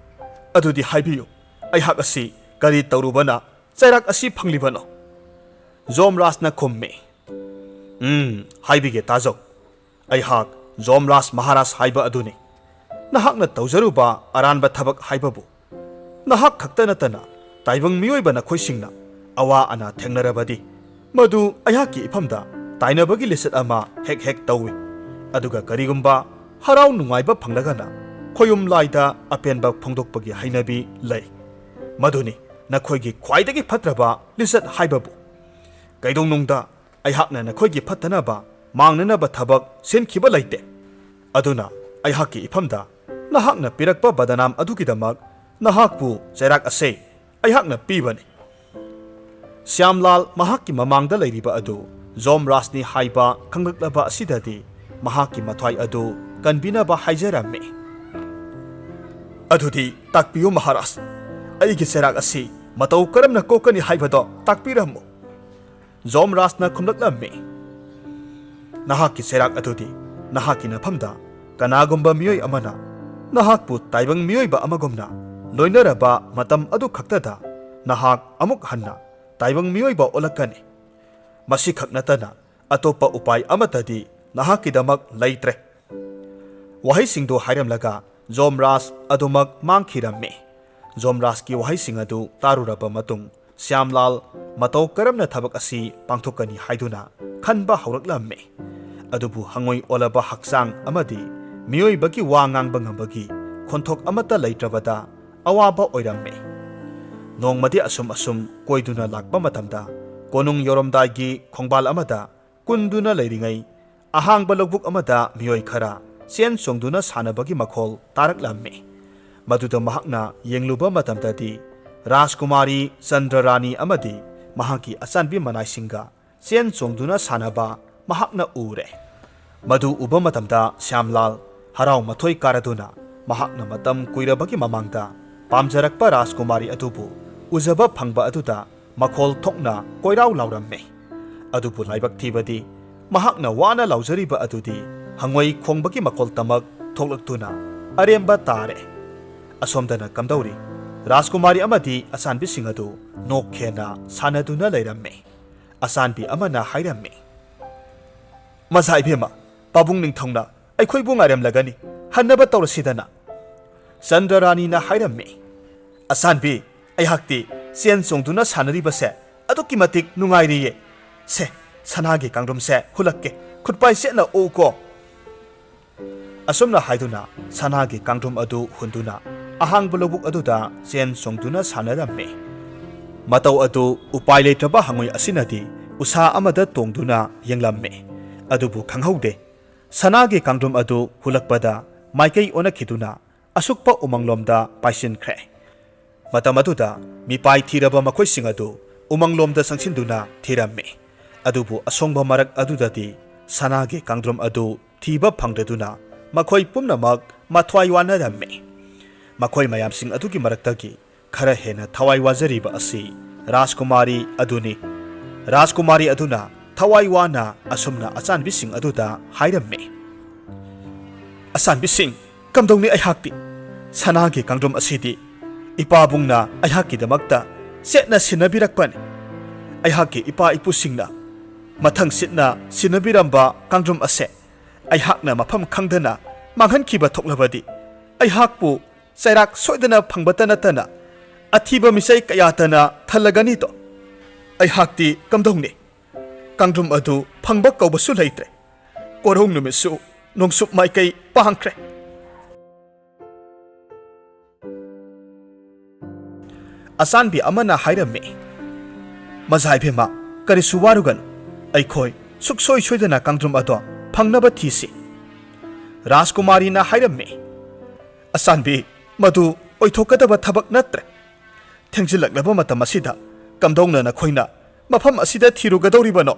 "ꯑꯗꯨꯗꯤ ꯍꯥꯏꯕꯤꯌꯨ, ꯑꯩꯍꯥꯛ ꯑꯁꯤ ꯀꯔꯤ ꯇꯧꯔꯨꯕꯅ ꯆꯩꯔꯥꯛ ꯑꯁꯤ ꯐꯪꯂꯤꯕꯅꯣ?" ꯖꯣꯝꯔꯥꯖꯅ ꯈꯨꯝꯃꯤ, "ꯎꯝ, ꯍꯥꯏꯕꯤꯒꯦ ꯇꯥꯖꯧ꯫ ꯑꯩꯍꯥꯛ ꯖꯣꯝꯔꯥꯖ ꯃꯍꯥꯔꯥꯖ ꯍꯥꯏꯕ ꯑꯗꯨꯅꯤ꯫ ꯅꯍꯥꯛꯅ ꯇꯧꯖꯔꯨꯕ ꯑꯔꯥꯟꯕ ꯊꯕꯛ ꯍꯥꯏꯕꯕꯨ ꯅꯍꯥꯛ ꯈꯛꯇ ꯅꯠꯇꯅ ꯇꯥꯏꯕꯪ ꯃꯤꯑꯣꯏꯕ ꯅꯈꯣꯏꯁꯤꯡꯅ ꯑꯋꯥ ꯑꯅꯥ ꯊꯦꯡꯅꯔꯕꯗꯤ ꯃꯗꯨ ꯑꯩꯍꯥꯛꯀꯤ ꯏꯐꯝꯗ ꯇꯥꯏꯅꯕꯒꯤ ꯂꯤꯆꯠ ꯑꯃ ꯍꯦꯛ ꯍꯦꯛ ꯇꯧꯏ꯫ ꯑꯗꯨꯒ ꯀꯔꯤꯒꯨꯝꯕ ꯍꯔꯥꯎ ꯅꯨꯡꯉꯥꯏꯕ ꯐꯪꯂꯒꯅ ꯈꯣꯌꯨꯝ ꯂꯥꯏꯗ ꯑꯄꯦꯟꯕ ꯐꯣꯡꯗꯣꯛꯄꯒꯤ ꯍꯩꯅꯕꯤ ꯂꯩ꯫ ꯃꯗꯨꯅꯤ ꯅꯈꯣꯏꯒꯤ ꯈ꯭ꯋꯥꯏꯗꯒꯤ ꯐꯠꯇ꯭ꯔꯕ ꯂꯤꯆꯠ ꯍꯥꯏꯕꯕꯨ꯫ ꯀꯩꯗꯧꯅꯨꯡꯗ ꯑꯩꯍꯥꯛꯅ ꯅꯈꯣꯏꯒꯤ ꯐꯠꯇꯅꯕ ꯃꯥꯡꯅꯅꯕ ꯊꯕꯛ ꯁꯤꯟꯈꯤꯕ ꯂꯩꯇꯦ꯫ ꯑꯗꯨꯅ ꯑꯩꯍꯥꯛꯀꯤ ꯏꯐꯝꯗ ꯅꯍꯥꯛꯅ ꯄꯤꯔꯛꯄ ꯕꯗꯅꯥꯝ ꯑꯗꯨꯒꯤꯗꯃꯛ ꯅꯍꯥꯛꯄꯨ ꯆꯩꯔꯥꯛ ꯑꯁꯦ ꯑꯩꯍꯥꯛꯅ ꯄꯤꯕꯅꯤ꯫" ꯁ꯭ꯌꯥꯝꯂꯥꯜ ꯃꯍꯥꯛꯀꯤ ꯃꯃꯥꯡꯗ ꯂꯩꯔꯤꯕ ꯑꯗꯨ ꯖꯣꯝꯔꯥꯖꯅꯤ ꯍꯥꯏꯕ ꯈꯪꯂꯛꯂꯕ ꯑꯁꯤꯗꯗꯤ ꯃꯍꯥꯛꯀꯤ ꯃꯊ꯭ꯋꯥꯏ ꯑꯗꯨ ꯀꯟꯕꯤꯅꯕ ꯍꯥꯏꯖꯔꯝꯃꯤ꯫ "ꯑꯗꯨꯗꯤ ꯇꯥꯛꯄꯤꯌꯨ ꯃꯍꯥꯔꯥꯖ, ꯑꯩꯒꯤ ꯆꯩꯔꯥꯛ ꯑꯁꯤ ꯃꯇꯧ ꯀꯔꯝꯅ ꯀꯣꯛꯀꯅꯤ ꯍꯥꯏꯕꯗꯣ ꯇꯥꯛꯄꯤꯔꯝꯃꯨ꯫" ꯖꯣꯝꯔꯥꯖꯅ ꯈꯨꯝꯂꯛꯂꯝꯃꯤ, "ꯅꯍꯥꯛꯀꯤ ꯆꯩꯔꯥꯛ ꯑꯗꯨꯗꯤ ꯅꯍꯥꯛꯀꯤ ꯅꯐꯝꯗ ꯀꯅꯥꯒꯨꯝꯕ ꯃꯤꯑꯣꯏ ꯑꯃꯅ ꯅꯍꯥꯛꯄꯨ ꯇꯥꯏꯕꯪ ꯃꯤꯑꯣꯏꯕ ꯑꯃꯒꯨꯝꯅ ꯂꯣꯏꯅꯔꯕ ꯃꯇꯝ ꯑꯗꯨ ꯈꯛꯇꯗ ꯅꯍꯥꯛ ꯑꯃꯨꯛ ꯍꯟꯅ ꯇꯥꯏꯕꯪ ꯃꯤꯑꯣꯏꯕ ꯑꯣꯜꯂꯛꯀꯅꯤ꯫ ꯃꯁꯤꯈꯛ ꯅꯠꯇꯅ ꯑꯇꯣꯞꯄ ꯎꯄꯥꯏ ꯑꯃꯠꯇꯗꯤ ꯅꯍꯥꯛꯀꯤꯗꯃꯛ ꯂꯩꯇ꯭ꯔꯦ꯫" ꯋꯥꯍꯩꯁꯤꯡꯗꯨ ꯍꯥꯏꯔꯝꯂꯒ ꯖꯣꯝꯔꯥꯖ ꯑꯗꯨꯃꯛ ꯃꯥꯡꯈꯤꯔꯝꯃꯤ꯫ ꯖꯣꯝꯔꯥꯖꯀꯤ ꯋꯥꯍꯩꯁꯤꯡ ꯑꯗꯨ ꯇꯥꯔꯨꯔꯕ ꯃꯇꯨꯡ ꯁ꯭ꯌꯥꯝꯂꯥꯜ ꯃꯇꯧ ꯀꯔꯝꯅ ꯊꯕꯛ ꯑꯁꯤ ꯄꯥꯡꯊꯣꯛꯀꯅꯤ ꯍꯥꯏꯗꯨꯅ ꯈꯟꯕ ꯍꯧꯔꯛꯂꯝꯃꯤ꯫ ꯑꯗꯨꯕꯨ ꯍꯉꯣꯏ ꯑꯣꯜꯂꯕ ꯍꯛꯆꯥꯡ ꯑꯃꯗꯤ ꯃꯤꯑꯣꯏꯕꯒꯤ ꯋꯥ ꯉꯥꯡꯕ ꯉꯝꯕꯒꯤ ꯈꯣꯟꯊꯣꯛ ꯑꯃꯠꯇ ꯂꯩꯇ꯭ꯔꯕꯗ ꯑꯋꯥꯕ ꯑꯣꯏꯔꯝꯃꯤ꯫ ꯅꯣꯡꯃꯗꯤ ꯑꯁꯨꯝ ꯑꯁꯨꯝ ꯀꯣꯏꯗꯨꯅ ꯂꯥꯛꯄ ꯃꯇꯝꯗ ꯀꯣꯅꯨꯡ ꯌꯧꯔꯝꯗꯥꯏꯒꯤ ꯈꯣꯡꯕꯥꯜ ꯑꯃꯗ ꯀꯨꯟꯗꯨꯅ ꯂꯩꯔꯤꯉꯩ ꯑꯍꯥꯡꯕ ꯂꯧꯕꯨꯛ ꯑꯃꯗ ꯃꯤꯑꯣꯏ ꯈꯔ ꯆꯦꯟ ꯆꯣꯡꯗꯨꯅ ꯁꯥꯟꯅꯕꯒꯤ ꯃꯈꯣꯜ ꯇꯥꯔꯛꯂꯝꯃꯤ꯫ ꯃꯗꯨꯗ ꯃꯍꯥꯛꯅ ꯌꯦꯡꯂꯨꯕ ꯃꯇꯝꯗꯗꯤ ꯔꯥꯖꯀꯨꯃꯥꯔꯤ ꯆꯟꯗ꯭ꯔꯔꯥꯅꯤ ꯑꯃꯗꯤ ꯃꯍꯥꯛꯀꯤ ꯑꯆꯥꯟꯕꯤ ꯃꯅꯥꯏꯁꯤꯡꯒ ꯆꯦꯟ ꯆꯣꯡꯗꯨꯅ ꯁꯥꯟꯅꯕ ꯃꯍꯥꯛꯅ ꯎꯔꯦ꯫ ꯃꯗꯨ ꯎꯕ ꯃꯇꯝꯗ ꯁ꯭ꯌꯥꯝꯂꯥꯜ ꯍꯔꯥꯎ ꯃꯊꯣꯏ ꯀꯥꯔꯗꯨꯅ ꯃꯍꯥꯛꯅ ꯃꯇꯝ ꯀꯨꯏꯔꯕꯒꯤ ꯃꯃꯥꯡꯗ ꯄꯥꯝꯖꯔꯛꯄ ꯔꯥꯖꯀꯨꯃꯥꯔꯤ ꯑꯗꯨꯕꯨ ꯎꯖꯕ ꯐꯪꯕ ꯑꯗꯨꯗ ꯃꯈꯣꯜ ꯊꯣꯛꯅ ꯀꯣꯏꯔꯥꯎ ꯂꯥꯎꯔꯝꯃꯤ꯫ ꯑꯗꯨꯕꯨ ꯂꯥꯏꯕꯛ ꯊꯤꯕꯗꯤ ꯃꯍꯥꯛꯅ ꯋꯥꯅ ꯂꯥꯎꯖꯔꯤꯕ ꯑꯗꯨꯗꯤ ꯍꯉꯣꯏ ꯈꯣꯡꯕꯒꯤ ꯃꯈꯣꯜꯇꯃꯛ ꯊꯣꯛꯂꯛꯇꯨꯅ ꯑꯔꯦꯝꯕ ꯇꯥꯔꯦ꯫ ꯑꯁꯣꯝꯗꯅ ꯀꯝꯗꯧꯔꯤ? ꯔꯥꯖꯀꯨꯃꯥꯔꯤ ꯑꯃꯗꯤ ꯑꯆꯥꯟꯕꯤꯁꯤꯡ ꯑꯗꯨ ꯅꯣꯛꯈꯦꯅ ꯁꯥꯟꯅꯗꯨꯅ ꯂꯩꯔꯝꯃꯤ꯫ ꯑꯆꯥꯟꯕꯤ ꯑꯃꯅ ꯍꯥꯏꯔꯝꯃꯤ, "ꯃꯖꯥ ꯏꯕꯦꯝꯃ, ꯄꯥꯕꯨꯡ ꯅꯤꯡꯊꯧꯅ ꯑꯩꯈꯣꯏꯕꯨ ꯉꯥꯏꯔꯝꯂꯒꯅꯤ, ꯍꯟꯅꯕ ꯇꯧꯔꯁꯤꯗꯅ"꯫ ꯆꯟꯗ꯭ꯔꯔꯥꯅꯤꯅ ꯍꯥꯏꯔꯝꯃꯤ, "ꯑꯆꯥꯟꯕꯤ, ꯑꯩꯍꯥꯛꯇꯤ ꯆꯦꯟ ꯆꯣꯡꯗꯨꯅ ꯁꯥꯟꯅꯔꯤꯕꯁꯦ ꯑꯗꯨꯛꯀꯤ ꯃꯇꯤꯛ ꯅꯨꯡꯉꯥꯏꯔꯤꯌꯦ꯫ ꯁꯦ, ꯁꯅꯥꯒꯤ ꯀꯥꯡꯗ꯭ꯔꯨꯝꯁꯦ ꯍꯨꯜꯂꯛꯀꯦ, ꯈꯨꯠꯄꯥꯏ ꯆꯦꯠꯅ ꯑꯣꯛꯎꯀꯣ"꯫ ꯑꯁꯨꯝꯅ ꯍꯥꯏꯗꯨꯅ ꯁꯅꯥꯒꯤ ꯀꯥꯡꯗ꯭ꯔꯨꯝ ꯑꯗꯨ ꯍꯨꯟꯗꯨꯅ ꯑꯍꯥꯡꯕ ꯂꯧꯕꯨꯛ ꯑꯗꯨꯗ ꯆꯦꯟ ꯆꯣꯡꯗꯨꯅ ꯁꯥꯟꯅꯔꯝꯃꯤ꯫ ꯃꯇꯧ ꯑꯗꯨ ꯎꯄꯥꯏ ꯂꯩꯇ꯭ꯔꯕ ꯍꯉꯣꯏ ꯑꯁꯤꯅꯗꯤ ꯎꯁꯥ ꯑꯃꯗ ꯇꯣꯡꯗꯨꯅ ꯌꯦꯡꯂꯝꯃꯤ꯫ ꯑꯗꯨꯕꯨ ꯈꯪꯍꯧꯗꯦ, ꯁꯅꯥꯒꯤ ꯀꯥꯡꯗ꯭ꯔꯨꯝ ꯑꯗꯨ ꯍꯨꯜꯂꯛꯄꯗ ꯃꯥꯏꯀꯩ ꯑꯣꯟꯅꯈꯤꯗꯨꯅ ꯑꯁꯨꯛꯄ ꯎꯃꯪꯂꯣꯝꯗ ꯄꯥꯏꯁꯤꯟꯈ꯭ꯔꯦ꯫ ꯃꯇꯝ ꯑꯗꯨꯗ ꯃꯤꯄꯥꯏ ꯊꯤꯔꯕ ꯃꯈꯣꯏꯁꯤꯡ ꯑꯗꯨ ꯎꯃꯪꯂꯣꯝꯗ ꯆꯪꯁꯤꯟꯗꯨꯅ ꯊꯤꯔꯝꯃꯤ꯫ ꯑꯗꯨꯕꯨ ꯑꯁꯣꯡꯕ ꯃꯔꯛ ꯑꯗꯨꯗꯗꯤ ꯁꯅꯥꯒꯤ ꯀꯥꯡꯗ꯭ꯔꯨꯝ ꯑꯗꯨ ꯊꯤꯕ ꯐꯪꯗꯗꯨꯅ ꯃꯈꯣꯏ ꯄꯨꯝꯅꯃꯛ ꯃꯊ꯭ꯋꯥꯏ ꯋꯥꯅꯔꯝꯃꯤ꯫ ꯃꯈꯣꯏ ꯃꯌꯥꯝꯁꯤꯡ ꯑꯗꯨꯒꯤ ꯃꯔꯛꯇꯒꯤ ꯈꯔ ꯍꯦꯟꯅ ꯊꯋꯥꯏ ꯋꯥꯖꯔꯤꯕ ꯑꯁꯤ ꯔꯥꯖꯀꯨꯃꯥꯔꯤ ꯑꯗꯨꯅꯤ꯫ ꯔꯥꯖꯀꯨꯃꯥꯔꯤ ꯑꯗꯨꯅ ꯊꯋꯥꯏ ꯋꯥꯅ ꯑꯁꯨꯝꯅ ꯑꯆꯥꯟꯕꯤꯁꯤꯡ ꯑꯗꯨꯗ ꯍꯥꯏꯔꯝꯃꯤ, "ꯑꯆꯥꯟꯕꯤꯁꯤꯡ, ꯀꯝꯗꯧꯅꯤ ꯑꯩꯍꯥꯛꯇꯤ? ꯁꯅꯥꯒꯤ ꯀꯥꯡꯗ꯭ꯔꯨꯝ ꯑꯁꯤꯗꯤ ꯏꯄꯥꯕꯨꯡꯅ ꯑꯩꯍꯥꯛꯀꯤꯗꯃꯛꯇ ꯆꯦꯠꯅ ꯁꯤꯟꯅꯕꯤꯔꯛꯄꯅꯤ꯫ ꯑꯩꯍꯥꯛꯀꯤ ꯏꯄꯥ ꯏꯄꯨꯁꯤꯡꯅ ꯃꯊꯪ ꯁꯤꯠꯅ ꯁꯤꯟꯅꯕꯤꯔꯝꯕ ꯀꯥꯡꯗ꯭ꯔꯨꯝ ꯑꯁꯦ ꯑꯩꯍꯥꯛꯅ ꯃꯐꯝ ꯈꯪꯗꯅ ꯃꯥꯡꯍꯟꯈꯤꯕ ꯊꯣꯛꯂꯕꯗꯤ ꯑꯩꯍꯥꯛꯄꯨ ꯆꯩꯔꯥꯛ ꯁꯣꯏꯗꯅ ꯐꯪꯕꯇ ꯅꯠꯇꯅ ꯑꯊꯤꯕ ꯃꯤꯁꯩ ꯀꯌꯥꯇꯅ ꯊꯜꯂꯒꯅꯤꯗꯣ꯫ ꯑꯩꯍꯥꯛꯇꯤ ꯀꯝꯗꯧꯅꯤ? ꯀꯥꯡꯗ꯭ꯔꯨꯝ ꯑꯗꯨ ꯐꯪꯕ ꯀꯧꯕꯁꯨ ꯂꯩꯇ꯭ꯔꯦ꯫ ꯀꯣꯔꯧ ꯅꯨꯃꯤꯠꯁꯨ ꯅꯣꯡꯆꯨꯞ ꯃꯥꯏꯀꯩ ꯄꯥꯡꯈ꯭ꯔꯦ"꯫ ꯑꯆꯥꯟꯕꯤ ꯑꯃꯅ ꯍꯥꯏꯔꯝꯃꯤ, "ꯃꯖꯥ ꯏꯕꯦꯝꯃ, ꯀꯔꯤꯁꯨ ꯋꯥꯔꯨꯒꯅꯨ꯫ ꯑꯩꯈꯣꯏ ꯁꯨꯛꯁꯣꯏ ꯁꯣꯏꯗꯅ ꯀꯥꯡꯗ꯭ꯔꯨꯝ ꯑꯗꯣ ꯐꯪꯅꯕ ꯊꯤꯁꯤ"꯫ ꯔꯥꯖꯀꯨꯃꯥꯔꯤꯅ ꯍꯥꯏꯔꯝꯃꯤ, "ꯑꯆꯥꯟꯕꯤ, ꯃꯗꯨ ꯑꯣꯏꯊꯣꯛꯀꯗꯕ ꯊꯕꯛ ꯅꯠꯇ꯭ꯔꯦ꯫ ꯊꯦꯡꯖꯤꯜꯂꯛꯂꯕ ꯃꯇꯝ ꯑꯁꯤꯗ ꯀꯝꯗꯧꯅ ꯅꯈꯣꯏꯅ ꯃꯐꯝ ꯑꯁꯤꯗ ꯊꯤꯔꯨꯒꯗꯧꯔꯤꯕꯅꯣ?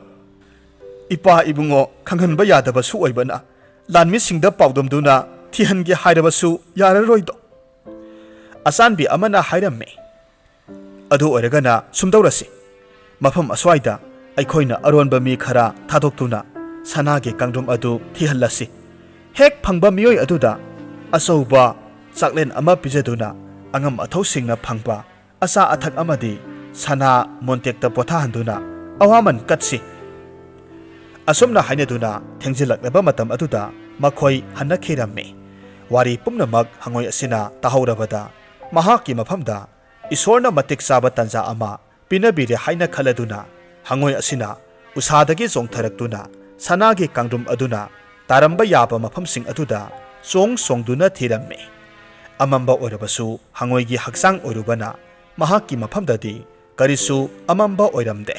ꯏꯄꯥ ꯏꯕꯨꯡꯉꯣ ꯈꯪꯍꯟꯕ ꯌꯥꯗꯕꯁꯨ ꯑꯣꯏꯕꯅ, ꯂꯥꯟꯃꯤꯁꯤꯡꯗ ꯄꯥꯎꯗꯝꯗꯨꯅ ꯊꯤꯍꯟꯒꯦ ꯍꯥꯏꯔꯕꯁꯨ ꯌꯥꯔꯔꯣꯏꯗꯣ"꯫ ꯑꯆꯥꯟꯕꯤ ꯑꯃꯅ ꯍꯥꯏꯔꯝꯃꯤ, "ꯑꯗꯨ ꯑꯣꯏꯔꯒꯅ ꯁꯨꯝꯗꯧꯔꯁꯤ, ꯃꯐꯝ ꯑꯁ꯭ꯋꯥꯏꯗ ꯑꯩꯈꯣꯏꯅ ꯑꯔꯣꯟꯕ ꯃꯤ ꯈꯔ ꯊꯥꯗꯣꯛꯇꯨꯅ ꯁꯅꯥꯒꯤ ꯀꯥꯡꯗ꯭ꯔꯨꯝ ꯑꯗꯨ ꯊꯤꯍꯜꯂꯁꯤ꯫ ꯍꯦꯛ ꯐꯪꯕ ꯃꯤꯑꯣꯏ ꯑꯗꯨꯗ ꯑꯆꯧꯕ ꯆꯥꯛꯂꯦꯟ ꯑꯃ ꯄꯤꯖꯗꯨꯅ, ꯑꯉꯝ ꯑꯊꯧꯁꯤꯡꯅ ꯐꯪꯕ ꯑꯆꯥ ꯑꯊꯛ ꯑꯃꯗꯤ ꯁꯅꯥ ꯃꯣꯟꯇꯦꯛꯇ ꯄꯣꯊꯥꯍꯟꯗꯨꯅ, "ꯑꯋꯥꯃꯟ ꯀꯠꯁꯤ"꯫ ꯑꯁꯨꯝꯅ ꯍꯥꯏꯅꯗꯨꯅ ꯊꯦꯡꯖꯤꯜꯂꯛꯂꯕ ꯃꯇꯝ ꯑꯗꯨꯗ ꯃꯈꯣꯏ ꯍꯟꯅꯈꯤꯔꯝꯃꯤ꯫ ꯋꯥꯔꯤ ꯄꯨꯝꯅꯃꯛ ꯍꯪꯉꯣꯏ ꯑꯁꯤꯅ ꯇꯥꯍꯧꯔꯕꯗ, ꯃꯍꯥꯛꯀꯤ ꯃꯐꯝꯗ ꯏꯁꯣꯔꯅ ꯃꯇꯤꯛ ꯆꯥꯕ ꯇꯥꯟꯖꯥ ꯑꯃ ꯄꯤꯅꯕꯤꯔꯦ ꯍꯥꯏꯅ ꯈꯜꯂꯗꯨꯅ, ꯍꯪꯉꯣꯏ ꯑꯁꯤꯅ ꯎꯁꯥꯗꯒꯤ ꯆꯣꯡꯊꯔꯛꯇꯨꯅ ꯁꯅꯥꯒꯤ ꯀꯥꯡꯗ꯭ꯔꯨꯝ ꯑꯗꯨꯅ ꯇꯥꯔꯝꯕ ꯌꯥꯕ ꯃꯐꯝꯁꯤꯡ ꯑꯗꯨꯗ ꯆꯣꯡ ꯆꯣꯡꯗꯨꯅ ꯊꯤꯔꯝꯃꯤ꯫ ꯑꯃꯝꯕ ꯑꯣꯏꯔꯕꯁꯨ, ꯍꯪꯉꯣꯏꯒꯤ ꯍꯛꯆꯥꯡ ꯑꯣꯏꯔꯨꯕꯅ ꯃꯍꯥꯛꯀꯤ ꯃꯐꯝꯗꯗꯤ ꯀꯔꯤꯁꯨ ꯑꯃꯝꯕ ꯑꯣꯏꯔꯝꯗꯦ꯫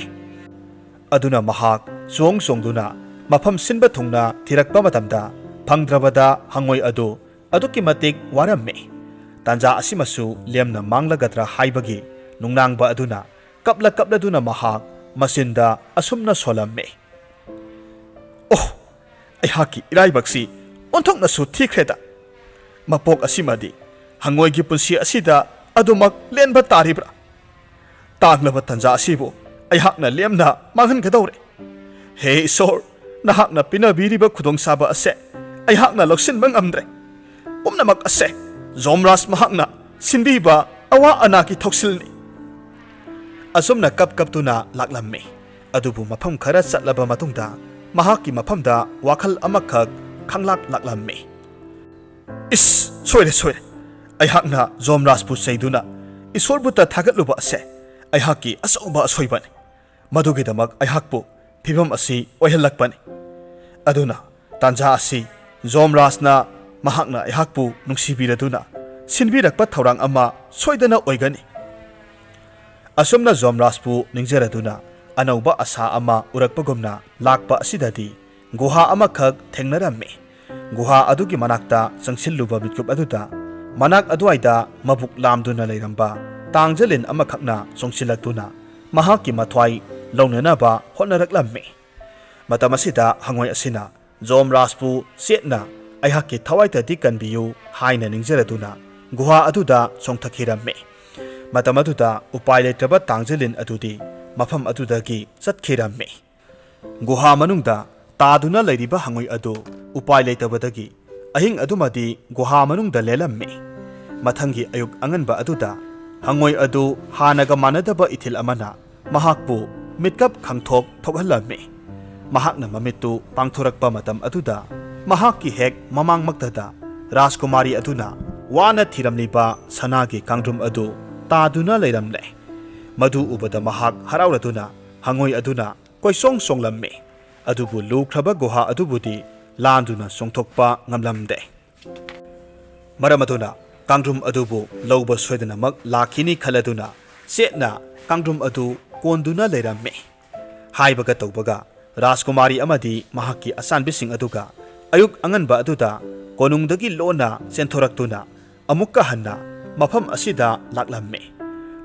ꯑꯗꯨꯅ ꯃꯍꯥꯛ ꯆꯣꯡ ꯆꯣꯡꯗꯨꯅ ꯃꯐꯝ ꯁꯤꯟꯕ ꯊꯨꯡꯅ ꯊꯤꯔꯛꯄ ꯃꯇꯝꯗ, ꯐꯪꯗ꯭ꯔꯕꯗ ꯍꯪꯉꯣꯏ ꯑꯗꯨ ꯑꯗꯨꯛꯀꯤ ꯃꯇꯤꯛ ꯋꯥꯔꯝꯃꯤ꯫ ꯇꯥꯟꯖꯥ ꯑꯁꯤꯃꯁꯨ ꯂꯦꯝꯅ ꯃꯥꯡꯂꯒꯗ꯭ꯔꯥ ꯍꯥꯏꯕꯒꯤ ꯅꯨꯡꯅꯥꯡꯕ ꯑꯗꯨꯅ ꯀꯞꯂ ꯀꯞꯂꯗꯨꯅ ꯃꯍꯥꯛ ꯃꯆꯤꯟꯗ ꯑꯁꯨꯝꯅ ꯁꯣꯜꯂꯝꯃꯤ, "ꯑꯣꯍ, ꯑꯩꯍꯥꯛꯀꯤ ꯏꯔꯥꯏꯕꯛꯁꯤ ꯑꯣꯟꯊꯣꯛꯅꯁꯨ ꯊꯤꯈ꯭ꯔꯦꯗ꯫ ꯃꯄꯣꯛ ꯑꯁꯤꯃꯗꯤ ꯍꯪꯉꯣꯏꯒꯤ ꯄꯨꯟꯁꯤ ꯑꯁꯤꯗ ꯑꯗꯨꯃꯛ ꯂꯦꯟꯕ ꯇꯥꯔꯤꯕ꯭ꯔꯥ? ꯇꯥꯡꯂꯕ ꯇꯥꯟꯖꯥ ꯑꯁꯤꯕꯨ ꯑꯩꯍꯥꯛꯅ ꯂꯦꯝꯅ ꯃꯥꯡꯍꯟꯒꯗꯧꯔꯦ꯫ ꯍꯦ ꯏꯁꯣꯔ, ꯅꯍꯥꯛꯅ ꯄꯤꯅꯕꯤꯔꯤꯕ ꯈꯨꯗꯣꯡꯆꯥꯕ ꯑꯁꯦ ꯑꯩꯍꯥꯛꯅ ꯂꯧꯁꯤꯟꯕ ꯉꯝꯗ꯭ꯔꯦ꯫ ꯄꯨꯝꯅꯃꯛ ꯑꯁꯦ ꯖꯣꯝꯔꯥꯖ ꯃꯍꯥꯛꯅ ꯁꯤꯟꯕꯤꯕ ꯑꯋꯥ ꯑꯅꯥꯒꯤ ꯊꯧꯁꯤꯜꯅꯤ"꯫ ꯑꯁꯨꯝꯅ ꯀꯞ ꯀꯞꯇꯨꯅ ꯂꯥꯛꯂꯝꯃꯤ꯫ ꯑꯗꯨꯕꯨ ꯃꯐꯝ ꯈꯔ ꯆꯠꯂꯕ ꯃꯇꯨꯡꯗ ꯃꯍꯥꯛꯀꯤ ꯃꯐꯝꯗ ꯋꯥꯈꯜ ꯑꯃꯈꯛ ꯈꯪꯂꯥꯛ ꯂꯥꯛꯂꯝꯃꯤ꯫ "ꯏꯁ, ꯁꯣꯏꯔꯦ, ꯁꯣꯏꯔꯦ꯫ ꯑꯩꯍꯥꯛꯅ ꯖꯣꯝꯔꯥꯖꯄꯨ ꯆꯩꯗꯨꯅ ꯏꯁꯣꯔꯕꯨꯇ ꯊꯥꯒꯠꯂꯨꯕ ꯑꯁꯦ ꯑꯩꯍꯥꯛꯀꯤ ꯑꯆꯧꯕ ꯑꯁꯣꯏꯕꯅꯤ꯫ ꯃꯗꯨꯒꯤꯗꯃꯛ ꯑꯩꯍꯥꯛꯄꯨ ꯐꯤꯕꯝ ꯑꯁꯤ ꯑꯣꯏꯍꯜꯂꯛꯄꯅꯤ꯫ ꯑꯗꯨꯅ ꯇꯥꯟꯖꯥ ꯑꯁꯤ ꯖꯣꯝꯔꯥꯖꯅ ꯃꯍꯥꯛꯅ ꯑꯩꯍꯥꯛꯄꯨ ꯅꯨꯡꯁꯤꯕꯤꯔꯗꯨꯅ ꯁꯤꯟꯕꯤꯔꯛꯄ ꯊꯧꯔꯥꯡ ꯑꯃ ꯁꯣꯏꯗꯅ ꯑꯣꯏꯒꯅꯤ"꯫ ꯑꯁꯨꯝꯅ ꯖꯣꯝꯔꯥꯖꯄꯨ ꯅꯤꯡꯖꯔꯗꯨꯅ ꯑꯅꯧꯕ ꯑꯁꯥ ꯑꯃ ꯎꯔꯛꯄꯒꯨꯝꯅ ꯂꯥꯛꯄ ꯑꯁꯤꯗꯗꯤ ꯒꯨꯍꯥ ꯑꯃꯈꯛ ꯊꯦꯡꯅꯔꯝꯃꯤ꯫ ꯒꯨꯍꯥ ꯑꯗꯨꯒꯤ ꯃꯅꯥꯛꯇ ꯆꯪꯁꯤꯜꯂꯨꯕ ꯃꯤꯠꯀꯨꯞ ꯑꯗꯨꯗ ꯃꯅꯥꯛ ꯑꯗꯨꯋꯥꯏꯗ ꯃꯕꯨꯛ ꯂꯥꯝꯗꯨꯅ ꯂꯩꯔꯝꯕ ꯇꯥꯡꯖꯂꯤꯟ ꯑꯃꯈꯛꯅ ꯆꯣꯡꯁꯤꯜꯂꯛꯇꯨꯅ ꯃꯍꯥꯛꯀꯤ ꯃꯊ꯭ꯋꯥꯏ ꯂꯧꯅꯅꯕ ꯍꯣꯠꯅꯔꯛꯂꯝꯃꯤ꯫ ꯃꯇꯝ ꯑꯁꯤꯗ ꯍꯪꯉꯣꯏ ꯑꯁꯤꯅ ꯖꯣꯝꯔꯥꯖꯄꯨ ꯆꯦꯠꯅ "ꯑꯩꯍꯥꯛꯀꯤ ꯊꯋꯥꯏꯇꯗꯤ ꯀꯟꯕꯤꯌꯨ" ꯍꯥꯏꯅ ꯅꯤꯡꯖꯔꯗꯨꯅ ꯒꯨꯍꯥ ꯑꯗꯨꯗ ꯆꯣꯡꯊꯈꯤꯔꯝꯃꯤ꯫ ꯃꯇꯝ ꯑꯗꯨꯗ ꯎꯄꯥꯏ ꯂꯩꯇ꯭ꯔꯕ ꯇꯥꯡꯖꯂꯤꯟ ꯑꯗꯨꯗꯤ ꯃꯐꯝ ꯑꯗꯨꯗꯒꯤ ꯆꯠꯈꯤꯔꯝꯃꯤ꯫ ꯒꯨꯍꯥ ꯃꯅꯨꯡꯗ ꯇꯥꯗꯨꯅ ꯂꯩꯔꯤꯕ ꯍꯪꯉꯣꯏ ꯑꯗꯨ ꯎꯄꯥꯏ ꯂꯩꯇꯕꯗꯒꯤ ꯑꯍꯤꯡ ꯑꯗꯨꯃꯗꯤ ꯒꯨꯍꯥ ꯃꯅꯨꯡꯗ ꯂꯦꯜꯂꯝꯃꯤ꯫ ꯃꯊꯪꯒꯤ ꯑꯌꯨꯛ ꯑꯉꯟꯕ ꯑꯗꯨꯗ ꯍꯪꯉꯣꯏ ꯑꯗꯨ ꯍꯥꯟꯅꯒ ꯃꯥꯟꯅꯗꯕ ꯏꯊꯤꯜ ꯑꯃꯅ ꯃꯍꯥꯛꯄꯨ ꯃꯤꯠꯀꯞ ꯈꯪꯊꯣꯛ ꯊꯣꯛꯍꯜꯂꯝꯃꯤ꯫ ꯃꯍꯥꯛꯅ ꯃꯃꯤꯠꯇꯨ ꯄꯥꯡꯊꯣꯔꯛꯄ ꯃꯇꯝ ꯑꯗꯨꯗ ꯃꯍꯥꯛꯀꯤ ꯍꯦꯛ ꯃꯃꯥꯡꯃꯛꯇꯗ ꯔꯥꯖꯀꯨꯃꯥꯔꯤ ꯑꯗꯨꯅ ꯋꯥꯅ ꯊꯤꯔꯝꯂꯤꯕ ꯁꯅꯥꯒꯤ ꯀꯥꯡꯗ꯭ꯔꯨꯝ ꯑꯗꯨ ꯇꯥꯗꯨꯅ ꯂꯩꯔꯝꯂꯦ꯫ ꯃꯗꯨ ꯎꯕꯗ ꯃꯍꯥꯛ ꯍꯔꯥꯎꯔꯗꯨꯅ ꯍꯪꯉꯣꯏ ꯑꯗꯨꯅ ꯀꯣꯏꯆꯣꯡ ꯆꯣꯡꯂꯝꯃꯤ꯫ ꯑꯗꯨꯕꯨ ꯂꯨꯈ꯭ꯔꯕ ꯒꯨꯍꯥ ꯑꯗꯨꯕꯨꯗꯤ ꯂꯥꯟꯗꯨꯅ ꯆꯣꯡꯊꯣꯛꯄ ꯉꯝꯂꯝꯗꯦ꯫ ꯃꯔꯝ ꯑꯗꯨꯅ ꯀꯥꯡꯗ꯭ꯔꯨꯝ ꯑꯗꯨꯕꯨ ꯂꯧꯕ ꯁꯣꯏꯗꯅꯃꯛ ꯂꯥꯛꯈꯤꯅꯤ ꯈꯜꯂꯗꯨꯅ ꯆꯦꯠꯅ ꯀꯥꯡꯗ꯭ꯔꯨꯝ ꯑꯗꯨ ꯀꯣꯟꯗꯨꯅ ꯂꯩꯔꯝꯃꯤ꯫ ꯍꯥꯏꯕꯒ ꯇꯧꯕꯒ ꯔꯥꯖꯀꯨꯃꯥꯔꯤ ꯑꯃꯗꯤ ꯃꯍꯥꯛꯀꯤ ꯑꯆꯥꯟꯕꯤꯁꯤꯡ ꯑꯗꯨꯒ ꯑꯌꯨꯛ ꯑꯉꯟꯕ ꯑꯗꯨꯗ ꯀꯣꯅꯨꯡꯗꯒꯤ ꯂꯣꯟꯅ ꯆꯦꯟꯊꯣꯔꯛꯇꯨꯅ ꯑꯃꯨꯛꯀ ꯍꯟꯅ ꯃꯐꯝ ꯑꯁꯤꯗ ꯂꯥꯛꯂꯝꯃꯤ꯫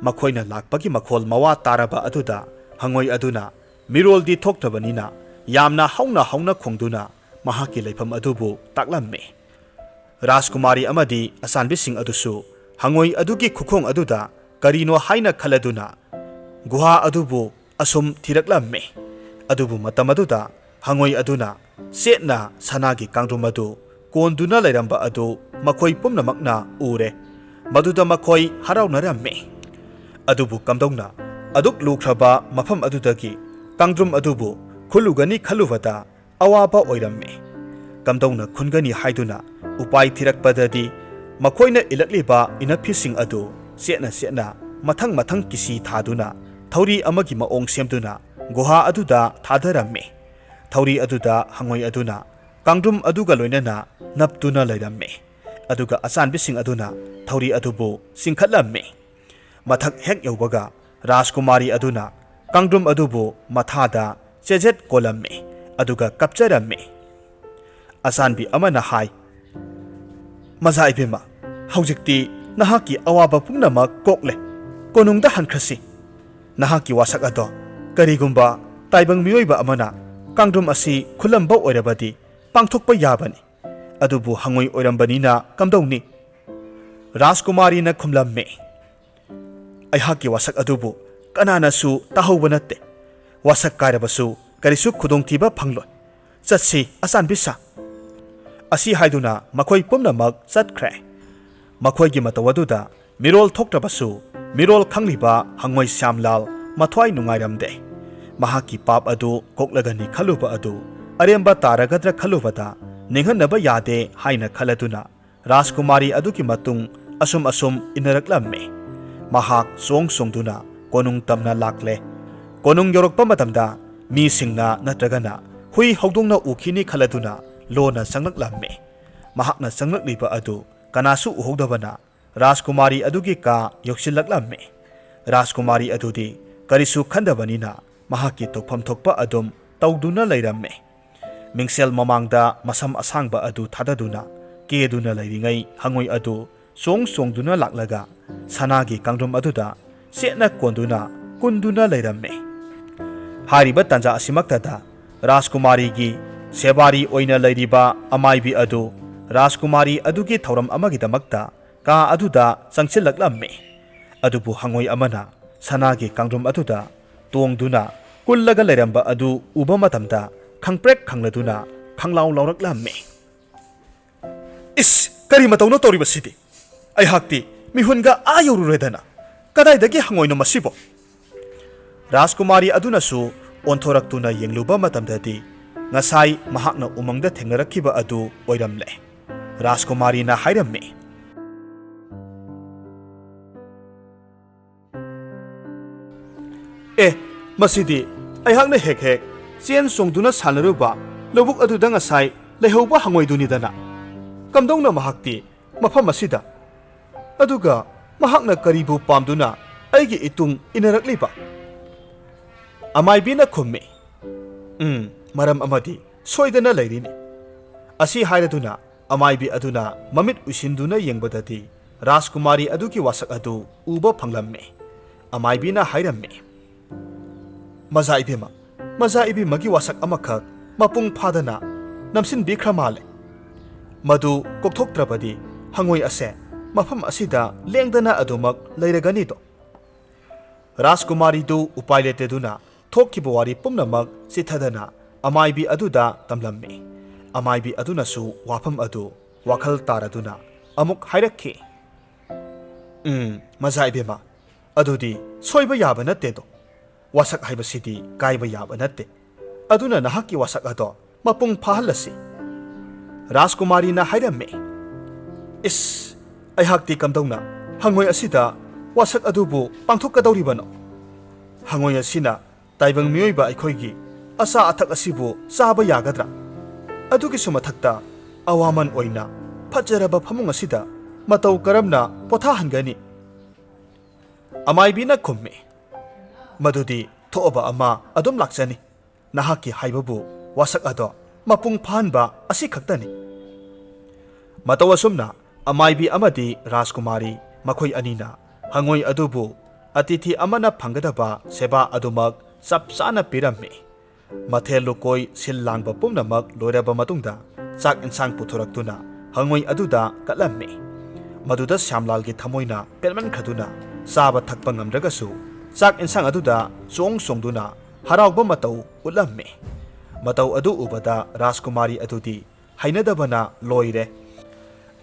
ꯃꯈꯣꯏꯅ ꯂꯥꯛꯄꯒꯤ ꯃꯈꯣꯜ ꯃꯋꯥ ꯇꯥꯔꯕ ꯑꯗꯨꯗ ꯍꯪꯉꯣꯏ ꯑꯗꯨꯅ ꯃꯤꯔꯣꯜꯗꯤ ꯊꯣꯛꯇ꯭ꯔꯕꯅꯤꯅ ꯌꯥꯝꯅ ꯍꯧꯅ ꯍꯧꯅ ꯈꯣꯡꯗꯨꯅ ꯃꯍꯥꯛꯀꯤ ꯂꯩꯐꯝ ꯑꯗꯨꯕꯨ ꯇꯥꯛꯂꯝꯃꯤ꯫ ꯔꯥꯖꯀꯨꯃꯥꯔꯤ ꯑꯃꯗꯤ ꯑꯆꯥꯟꯕꯤꯁꯤꯡ ꯑꯗꯨꯁꯨ ꯍꯪꯉꯣꯏ ꯑꯗꯨꯒꯤ ꯈꯨꯈꯣꯡ ꯑꯗꯨꯗ ꯀꯔꯤꯅꯣ ꯍꯥꯏꯅ ꯈꯜꯂꯗꯨꯅ ꯒꯨꯍꯥ ꯑꯗꯨꯕꯨ ꯑꯁꯨꯝ ꯊꯤꯔꯛꯂꯝꯃꯤ꯫ ꯑꯗꯨꯕꯨ ꯃꯇꯝ ꯑꯗꯨꯗ ꯍꯪꯉꯣꯏ ꯑꯗꯨꯅ ꯆꯦꯠꯅ ꯁꯅꯥꯒꯤ ꯀꯥꯡꯗ꯭ꯔꯨꯝ ꯑꯗꯨ ꯀꯣꯟꯗꯨꯅ ꯂꯩꯔꯝꯕ ꯑꯗꯨ ꯃꯈꯣꯏ ꯄꯨꯝꯅꯃꯛꯅ ꯎꯔꯦ꯫ ꯃꯗꯨꯗ ꯃꯈꯣꯏ ꯍꯔꯥꯎꯅꯔꯝꯃꯤ꯫ ꯑꯗꯨꯕꯨ ꯀꯝꯗꯧꯅ ꯑꯗꯨꯛ ꯂꯨꯈ꯭ꯔꯕ ꯃꯐꯝ ꯑꯗꯨꯗꯒꯤ ꯀꯥꯡꯗ꯭ꯔꯨꯝ ꯑꯗꯨꯕꯨ ꯈꯨꯜꯂꯨꯒꯅꯤ ꯈꯜꯂꯨꯕꯗ ꯑꯋꯥꯕ ꯑꯣꯏꯔꯝꯃꯤ꯫ ꯀꯝꯗꯧꯅ ꯈꯨꯟꯒꯅꯤ ꯍꯥꯏꯗꯨꯅ ꯎꯄꯥꯏ ꯊꯤꯔꯛꯄꯗꯗꯤ ꯃꯈꯣꯏꯅ ꯏꯜꯂꯛꯂꯤꯕ ꯏꯅꯐꯤꯁꯤꯡ ꯑꯗꯨ ꯆꯦꯠꯅ ꯆꯦꯠꯅ ꯃꯊꯪ ꯃꯊꯪ ꯀꯤꯁꯤ ꯊꯥꯗꯨꯅ ꯊꯧꯔꯤ ꯑꯃꯒꯤ ꯃꯑꯣꯡ ꯁꯦꯝꯗꯨꯅ ꯒꯨꯍꯥ ꯑꯗꯨꯗ ꯊꯥꯗꯔꯝꯃꯤ꯫ ꯊꯧꯔꯤ ꯑꯗꯨꯗ ꯍꯪꯉꯣꯏ ꯑꯗꯨꯅ ꯀꯥꯡꯗ꯭ꯔꯨꯝ ꯑꯗꯨꯒ ꯂꯣꯏꯅꯅ ꯅꯞꯇꯨꯅ ꯂꯩꯔꯝꯃꯤ꯫ ꯑꯗꯨꯒ ꯑꯆꯥꯟꯕꯤꯁꯤꯡ ꯑꯗꯨꯅ ꯊꯧꯔꯤ ꯑꯗꯨꯕꯨ ꯆꯤꯡꯈꯠꯂꯝꯃꯤ꯫ ꯃꯊꯛ ꯍꯦꯛ ꯌꯧꯕꯒ ꯔꯥꯖꯀꯨꯃꯥꯔꯤ ꯑꯗꯨꯅ ꯀꯥꯡꯗ꯭ꯔꯨꯝ ꯑꯗꯨꯕꯨ ꯃꯊꯥꯗ ꯆꯦꯖꯦꯠ ꯀꯣꯜꯂꯝꯃꯤ, ꯑꯗꯨꯒ ꯀꯞꯆꯔꯝꯃꯤ꯫ ꯑꯆꯥꯟꯕꯤ ꯑꯃꯅ ꯍꯥꯏ, "ꯃꯖꯥ ꯏꯕꯦꯝꯃ, ꯍꯧꯖꯤꯛꯇꯤ ꯅꯍꯥꯛꯀꯤ ꯑꯋꯥꯕ ꯄꯨꯝꯅꯃꯛ ꯀꯣꯛꯂꯦ꯫ ꯀꯣꯅꯨꯡꯗ ꯍꯟꯈ꯭ꯔꯁꯤ꯫ ꯅꯍꯥꯛꯀꯤ ꯋꯥꯁꯛ ꯑꯗꯣ ꯀꯔꯤꯒꯨꯝꯕ ꯇꯥꯏꯕꯪ ꯃꯤꯑꯣꯏꯕ ꯑꯃꯅ ꯀꯥꯡꯗ꯭ꯔꯨꯝ ꯑꯁꯤ ꯈꯨꯜꯂꯝꯕ ꯑꯣꯏꯔꯕꯗꯤ ꯄꯥꯡꯊꯣꯛꯄ ꯌꯥꯕꯅꯤ꯫ ꯑꯗꯨꯕꯨ ꯍꯪꯉꯣꯏ ꯑꯣꯏꯔꯝꯕꯅꯤꯅ ꯀꯝꯗꯧꯅꯤ?" ꯔꯥꯖꯀꯨꯃꯥꯔꯤꯅ ꯈꯨꯝꯂꯝꯃꯤ, "ꯑꯩꯍꯥꯛꯀꯤ ꯋꯥꯁꯛ ꯑꯗꯨꯕꯨ ꯀꯅꯥꯅꯁꯨ ꯇꯥꯍꯧꯕ ꯅꯠꯇꯦ꯫ ꯋꯥꯁꯛ ꯀꯥꯏꯔꯕꯁꯨ ꯀꯔꯤꯁꯨ ꯈꯨꯗꯣꯡꯊꯤꯕ ꯐꯪꯂꯣꯏ꯫ ꯆꯠꯁꯤ, ꯑꯆꯥꯟꯕꯤ ꯁꯥ꯫" ꯑꯁꯤ ꯍꯥꯏꯗꯨꯅ ꯃꯈꯣꯏ ꯄꯨꯝꯅꯃꯛ ꯆꯠꯈ꯭ꯔꯦ꯫ ꯃꯈꯣꯏꯒꯤ ꯃꯇꯧ ꯑꯗꯨꯗ ꯃꯤꯔꯣꯜ ꯊꯣꯛꯇ꯭ꯔꯕꯁꯨ, ꯃꯤꯔꯣꯜ ꯈꯪꯂꯤꯕ ꯍꯪꯉꯣꯏ ꯁ꯭ꯌꯥꯝꯂꯥꯜ ꯃꯊ꯭ꯋꯥꯏ ꯅꯨꯡꯉꯥꯏꯔꯝꯗꯦ꯫ ꯃꯍꯥꯛꯀꯤ ꯄꯥꯞ ꯑꯗꯨ ꯀꯣꯛꯂꯒꯅꯤ ꯈꯜꯂꯨꯕ ꯑꯗꯨ ꯑꯔꯦꯝꯕ ꯇꯥꯔꯒꯗ꯭ꯔꯥ ꯈꯜꯂꯨꯕꯗ, ꯅꯤꯡꯍꯟꯅꯕ ꯌꯥꯗꯦ ꯍꯥꯏꯅ ꯈꯜꯂꯗꯨꯅ ꯔꯥꯖꯀꯨꯃꯥꯔꯤ ꯑꯗꯨꯒꯤ ꯃꯇꯨꯡ ꯑꯁꯨꯝ ꯑꯁꯨꯝ ꯏꯟꯅꯔꯛꯂꯝꯃꯤ꯫ ꯃꯍꯥꯛ ꯆꯣꯡ ꯆꯣꯡꯗꯨꯅ ꯀꯣꯅꯨꯡ ꯇꯝꯅ ꯂꯥꯛꯂꯦ꯫ ꯀꯣꯅꯨꯡ ꯌꯧꯔꯛꯄ ꯃꯇꯝꯗ ꯃꯤꯁꯤꯡꯅ ꯅꯠꯇ꯭ꯔꯒꯅ ꯍꯨꯏ ꯍꯧꯗꯣꯡꯅ ꯎꯈꯤꯅꯤ ꯈꯜꯂꯗꯨꯅ ꯂꯣꯟꯅ ꯆꯪꯂꯛꯂꯝꯃꯤ꯫ ꯃꯍꯥꯛꯅ ꯆꯪꯂꯛꯂꯤꯕ ꯑꯗꯨ ꯀꯅꯥꯁꯨ ꯎꯍꯧꯗꯕꯅ ꯔꯥꯖꯀꯨꯃꯥꯔꯤ ꯑꯗꯨꯒꯤ ꯀꯥ ꯌꯧꯁꯤꯜꯂꯛꯂꯝꯃꯤ꯫ ꯔꯥꯖꯀꯨꯃꯥꯔꯤ ꯑꯗꯨꯗꯤ ꯀꯔꯤꯁꯨ ꯈꯟꯗꯕꯅꯤꯅ ꯃꯍꯥꯛꯀꯤ ꯇꯧꯐꯝ ꯊꯣꯛꯄ ꯑꯗꯨꯝ ꯇꯧꯗꯨꯅ ꯂꯩꯔꯝꯃꯤ꯫ ꯃꯤꯡꯁꯦꯜ ꯃꯃꯥꯡꯗ ꯃꯁꯝ ꯑꯁꯥꯡꯕ ꯑꯗꯨ ꯊꯥꯗꯗꯨꯅ ꯀꯦꯗꯨꯅ ꯂꯩꯔꯤꯉꯩ ꯍꯪꯉꯣꯏ ꯑꯗꯨ ꯆꯣꯡ ꯆꯣꯡꯗꯨꯅ ꯂꯥꯛꯂꯒ ꯁꯅꯥꯒꯤ ꯀꯥꯡꯗ꯭ꯔꯨꯝ ꯑꯗꯨꯗ ꯆꯦꯠꯅ ꯀꯣꯟꯗꯨꯅ ꯀꯨꯟꯗꯨꯅ ꯂꯩꯔꯝꯃꯤ꯫ ꯍꯥꯏꯔꯤꯕ ꯇꯥꯟꯖꯥ ꯑꯁꯤꯃꯛꯇꯗ ꯔꯥꯖꯀꯨꯃꯥꯔꯤꯒꯤ ꯁꯦꯕꯥꯔꯤ ꯑꯣꯏꯅ ꯂꯩꯔꯤꯕ ꯑꯃꯥꯏꯕꯤ ꯑꯗꯨ ꯔꯥꯖꯀꯨꯃꯥꯔꯤ ꯑꯗꯨꯒꯤ ꯊꯧꯔꯝ ꯑꯃꯒꯤꯗꯃꯛꯇ ꯀꯥ ꯑꯗꯨꯗ ꯆꯪꯁꯤꯜꯂꯛꯂꯝꯃꯤ꯫ ꯑꯗꯨꯕꯨ ꯍꯪꯉꯣꯏ ꯑꯃꯅ ꯁꯅꯥꯒꯤ ꯀꯥꯡꯗ꯭ꯔꯨꯝ ꯑꯗꯨꯗ ꯇꯣꯡꯗꯨꯅ ꯀꯨꯜꯂꯒ ꯂꯩꯔꯝꯕ ꯑꯗꯨ ꯎꯕ ꯃꯇꯝꯗ ꯈꯪꯄ꯭ꯔꯦꯛ ꯈꯪꯂꯗꯨꯅ ꯈꯪꯂꯥꯎ ꯂꯥꯎꯔꯛꯂꯝꯃꯤ꯫ "ꯏꯁ, ꯀꯔꯤ ꯃꯇꯧꯅꯣ ꯇꯧꯔꯤꯕꯁꯤꯗꯤ? ꯑꯩꯍꯥꯛꯇꯤ ꯃꯤꯍꯨꯟꯒ ꯑꯥ ꯌꯧꯔꯨꯔꯦꯗꯅ꯫ ꯀꯗꯥꯏꯗꯒꯤ ꯍꯪꯉꯣꯏꯅꯣ ꯃꯁꯤꯕꯣ?" ꯔꯥꯖꯀꯨꯃꯥꯔꯤ ꯑꯗꯨꯅꯁꯨ ꯑꯣꯟꯊꯣꯔꯛꯇꯨꯅ ꯌꯦꯡꯂꯨꯕ ꯃꯇꯝꯗꯗꯤ ꯉꯁꯥꯏ ꯃꯍꯥꯛꯅ ꯎꯃꯪꯗ ꯊꯦꯡꯅꯔꯛꯈꯤꯕ ꯑꯗꯨ ꯑꯣꯏꯔꯝꯂꯦ꯫ ꯔꯥꯖꯀꯨꯃꯥꯔꯤꯅ ꯍꯥꯏꯔꯝꯃꯤ, "ꯑꯦ, ꯃꯁꯤꯗꯤ ꯑꯩꯍꯥꯛꯅ ꯍꯦꯛ ꯍꯦꯛ ꯆꯦꯟ ꯆꯣꯡꯗꯨꯅ ꯁꯥꯟꯅꯔꯨꯕ ꯂꯧꯕꯨꯛ ꯑꯗꯨꯗ ꯉꯁꯥꯏ ꯂꯩꯍꯧꯕ ꯍꯪꯉꯣꯏꯗꯨꯅꯤꯗꯅ꯫ ꯀꯝꯗꯧꯅ ꯃꯍꯥꯛꯇꯤ ꯃꯐꯝ ꯑꯁꯤꯗ? ꯑꯗꯨꯒ ꯃꯍꯥꯛꯅ ꯀꯔꯤꯕꯨ ꯄꯥꯝꯗꯨꯅ ꯑꯩꯒꯤ ꯏꯇꯨꯡ ꯏꯟꯅꯔꯛꯂꯤꯕ?" ꯑꯃꯥꯏꯕꯤꯅ ꯈꯨꯝꯃꯤ, "ꯎꯝ, ꯃꯔꯝ ꯑꯃꯗꯤ ꯁꯣꯏꯗꯅ ꯂꯩꯔꯤꯅꯤ꯫" ꯑꯁꯤ ꯍꯥꯏꯔꯗꯨꯅ ꯑꯃꯥꯏꯕꯤ ꯑꯗꯨꯅ ꯃꯃꯤꯠ ꯎꯏꯁꯤꯟꯗꯨꯅ ꯌꯦꯡꯕꯗꯗꯤ ꯔꯥꯖꯀꯨꯃꯥꯔꯤ ꯑꯗꯨꯒꯤ ꯋꯥꯁꯛ ꯑꯗꯨ ꯎꯕ ꯐꯪꯂꯝꯃꯤ꯫ ꯑꯃꯥꯏꯕꯤꯅ ꯍꯥꯏꯔꯝꯃꯤ, "ꯃꯖꯥ ꯏꯕꯦꯝꯃ, ꯃꯖꯥ ꯏꯕꯦꯝꯃꯒꯤ ꯋꯥꯁꯛ ꯑꯃꯈꯛ ꯃꯄꯨꯡ ꯐꯥꯗꯅ ꯅꯝꯁꯤꯟꯕꯤꯈ꯭ꯔ ꯃꯥꯜꯂꯦ꯫ ꯃꯗꯨ ꯀꯣꯛꯊꯣꯛꯇ꯭ꯔꯕꯗꯤ ꯍꯪꯉꯣꯏ ꯑꯁꯦ ꯃꯐꯝ ꯑꯁꯤꯗ ꯂꯦꯡꯗꯅ ꯑꯗꯨꯃꯛ ꯂꯩꯔꯒꯅꯤꯗꯣ꯫" ꯔꯥꯖꯀꯨꯃꯥꯔꯤꯗꯨ ꯎꯄꯥꯏ ꯂꯩꯇꯗꯨꯅ ꯊꯣꯛꯈꯤꯕ ꯋꯥꯔꯤ ꯄꯨꯝꯅꯃꯛ ꯆꯤꯊꯗꯅ ꯑꯃꯥꯏꯕꯤ ꯑꯗꯨꯗ ꯇꯝꯂꯝꯃꯤ꯫ ꯑꯃꯥꯏꯕꯤ ꯑꯗꯨꯅꯁꯨ ꯋꯥꯐꯝ ꯑꯗꯨ ꯋꯥꯈꯜ ꯇꯥꯔꯗꯨꯅ ꯑꯃꯨꯛ ꯍꯥꯏꯔꯛꯈꯤ, "ꯎꯝ, ꯃꯖꯥ ꯏꯕꯦꯝꯃ, ꯑꯗꯨꯗꯤ ꯁꯣꯏꯕ ꯌꯥꯕ ꯅꯠꯇꯦꯗꯣ꯫ ꯋꯥꯁꯛ ꯍꯥꯏꯕꯁꯤꯗꯤ ꯀꯥꯏꯕ ꯌꯥꯕ ꯅꯠꯇꯦ꯫ ꯑꯗꯨꯅ ꯅꯍꯥꯛꯀꯤ ꯋꯥꯁꯛ ꯑꯗꯣ ꯃꯄꯨꯡ ꯐꯥꯍꯜꯂꯁꯤ꯫" ꯔꯥꯖꯀꯨꯃꯥꯔꯤꯅ ꯍꯥꯏꯔꯝꯃꯤ, "ꯏꯁ, ꯑꯩꯍꯥꯛꯇꯤ ꯀꯝꯗꯧꯅ ꯍꯪꯉꯣꯏ ꯑꯁꯤꯗ ꯋꯥꯁꯛ ꯑꯗꯨꯕꯨ ꯄꯥꯡꯊꯣꯛꯀꯗꯧꯔꯤꯕꯅꯣ? ꯍꯪꯉꯣꯏ ꯑꯁꯤꯅ ꯇꯥꯏꯕꯪ ꯃꯤꯑꯣꯏꯕ ꯑꯩꯈꯣꯏꯒꯤ ꯑꯆꯥ ꯑꯊꯛ ꯑꯁꯤꯕꯨ ꯆꯥꯕ ꯌꯥꯒꯗ꯭ꯔꯥ? ꯑꯗꯨꯒꯤꯁꯨ ꯃꯊꯛꯇ ꯑꯋꯥꯃꯟ ꯑꯣꯏꯅ ꯐꯖꯔꯕ ꯐꯃꯨꯡ ꯑꯁꯤꯗ ꯃꯇꯧ ꯀꯔꯝꯅ ꯄꯣꯊꯥꯍꯟꯒꯅꯤ?" ꯑꯃꯥꯏꯕꯤꯅ ꯈꯨꯝꯃꯤ, "ꯃꯗꯨꯗꯤ ꯊꯣꯛꯑꯕ ꯑꯃ ꯑꯗꯨꯝ ꯂꯥꯛꯆꯅꯤ꯫ ꯅꯍꯥꯛꯀꯤ ꯍꯥꯏꯕꯕꯨ ꯋꯥꯁꯛ ꯑꯗꯣ ꯃꯄꯨꯡ ꯐꯥꯍꯟꯕ ꯑꯁꯤ ꯈꯛꯇꯅꯤ꯫" ꯃꯇꯧ ꯑꯁꯨꯝꯅ ꯑꯃꯥꯏꯕꯤ ꯑꯃꯗꯤ ꯔꯥꯖꯀꯨꯃꯥꯔꯤ ꯃꯈꯣꯏ ꯑꯅꯤꯅ ꯍꯪꯉꯣꯏ ꯑꯗꯨꯕꯨ ꯑꯇꯤꯊꯤ ꯑꯃꯅ ꯐꯪꯒꯗꯕ ꯁꯦꯕꯥ ꯑꯗꯨꯃꯛ ꯆꯞ ꯆꯥꯅ ꯄꯤꯔꯝꯃꯤ꯫ ꯃꯊꯦꯜ ꯂꯨꯀꯣꯏ ꯁꯤꯜ ꯂꯥꯡꯕ ꯄꯨꯝꯅꯃꯛ ꯂꯣꯏꯔꯕ ꯃꯇꯨꯡꯗ ꯆꯥꯛ ꯏꯟꯁꯥꯡ ꯄꯨꯊꯣꯔꯛꯇꯨꯅ ꯍꯪꯉꯣꯏ ꯑꯗꯨꯗ ꯀꯠꯂꯝꯃꯤ꯫ ꯃꯗꯨꯗ ꯁ꯭ꯌꯥꯝꯂꯥꯜꯒꯤ ꯊꯃꯣꯏꯅ ꯄꯦꯟꯃꯟꯈ꯭ꯔꯗꯨꯅ ꯆꯥꯕ ꯊꯛꯄ ꯉꯝꯗ꯭ꯔꯒꯁꯨ ꯆꯥꯛ ꯏꯟꯁꯥꯡ ꯑꯗꯨꯗ ꯆꯣꯡ ꯆꯣꯡꯗꯨꯅ ꯍꯔꯥꯎꯕ ꯃꯇꯧ ꯎꯠꯂꯝꯃꯤ꯫ ꯃꯇꯧ ꯑꯗꯨ ꯎꯕꯗ ꯔꯥꯖꯀꯨꯃꯥꯔꯤ ꯑꯗꯨꯗꯤ ꯍꯩꯅꯗꯕꯅ ꯂꯣꯏꯔꯦ꯫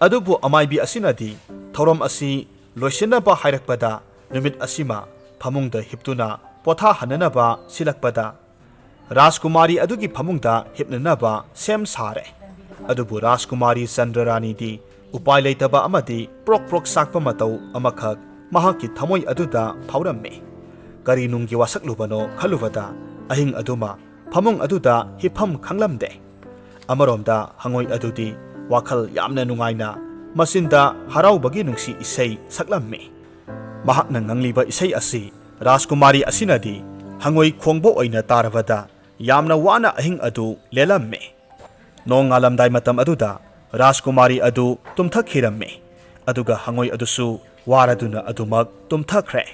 ꯑꯗꯨꯕꯨ ꯑꯃꯥꯏꯕꯤ ꯑꯁꯤꯅꯗꯤ ꯊꯧꯔꯝ ꯑꯁꯤ ꯂꯣꯏꯁꯤꯟꯅꯕ ꯍꯥꯏꯔꯛꯄꯗ ꯅꯨꯃꯤꯠ ꯑꯁꯤꯃ ꯐꯃꯨꯡꯗ ꯍꯤꯞꯇꯨꯅ ꯄꯣꯊꯥꯍꯟꯅꯅꯕ ꯁꯤꯜꯂꯛꯄꯗ ꯔꯥꯖꯀꯨꯃꯥꯔꯤ ꯑꯗꯨꯒꯤ ꯐꯃꯨꯡꯗ ꯍꯤꯞꯅꯅꯕ ꯁꯦꯝ ꯁꯥꯔꯦ꯫ ꯑꯗꯨꯕꯨ ꯔꯥꯖꯀꯨꯃꯥꯔꯤ ꯆꯟꯗ꯭ꯔꯔꯥꯅꯤꯗꯤ ꯎꯄꯥꯏ ꯂꯩꯇꯕ ꯑꯃꯗꯤ ꯄ꯭ꯔꯣꯛ ꯄ꯭ꯔꯣꯛ ꯆꯥꯛꯄ ꯃꯇꯧ ꯑꯃꯈꯛ ꯃꯍꯥꯛꯀꯤ ꯊꯃꯣꯏ ꯑꯗꯨꯗ ꯐꯥꯎꯔꯝꯃꯤ꯫ ꯀꯔꯤ ꯅꯨꯡꯒꯤ ꯋꯥꯁꯛꯂꯨꯕꯅꯣ ꯈꯜꯂꯨꯕꯗ ꯑꯍꯤꯡ ꯑꯗꯨꯃ ꯐꯃꯨꯡ ꯑꯗꯨꯗ ꯍꯤꯞꯐꯝ ꯈꯪꯂꯝꯗꯦ꯫ ꯑꯃꯔꯣꯝꯗ ꯍꯪꯉꯣꯏ ꯑꯗꯨꯗꯤ ꯋꯥꯈꯜ ꯌꯥꯝꯅ ꯅꯨꯡꯉꯥꯏꯅ ꯃꯆꯤꯟꯗ ꯍꯔꯥꯎꯕꯒꯤ ꯅꯨꯡꯁꯤ ꯏꯁꯩ ꯁꯛꯂꯝꯃꯤ꯫ ꯃꯍꯥꯛꯅ ꯉꯪꯂꯤꯕ ꯏꯁꯩ ꯑꯁꯤ ꯔꯥꯖꯀꯨꯃꯥꯔꯤ ꯑꯁꯤꯅꯗꯤ ꯍꯪꯉꯣꯏ ꯈꯣꯡꯕ ꯑꯣꯏꯅ ꯇꯥꯔꯕꯗ ꯌꯥꯝꯅ ꯋꯥꯅ ꯑꯍꯤꯡ ꯑꯗꯨ ꯂꯦꯜꯂꯝꯃꯤ꯫ ꯅꯣꯡꯉꯥꯜꯂꯝꯗꯥꯏ ꯃꯇꯝ ꯑꯗꯨꯗ ꯔꯥꯖꯀꯨꯃꯥꯔꯤ ꯑꯗꯨ ꯇꯨꯝꯊꯈꯤꯔꯝꯃꯤ꯫ ꯑꯗꯨꯒ ꯍꯪꯉꯣꯏ ꯑꯗꯨꯁꯨ ꯋꯥꯔꯗꯨꯅ ꯑꯗꯨꯃꯛ ꯇꯨꯝꯊꯈ꯭ꯔꯦ꯫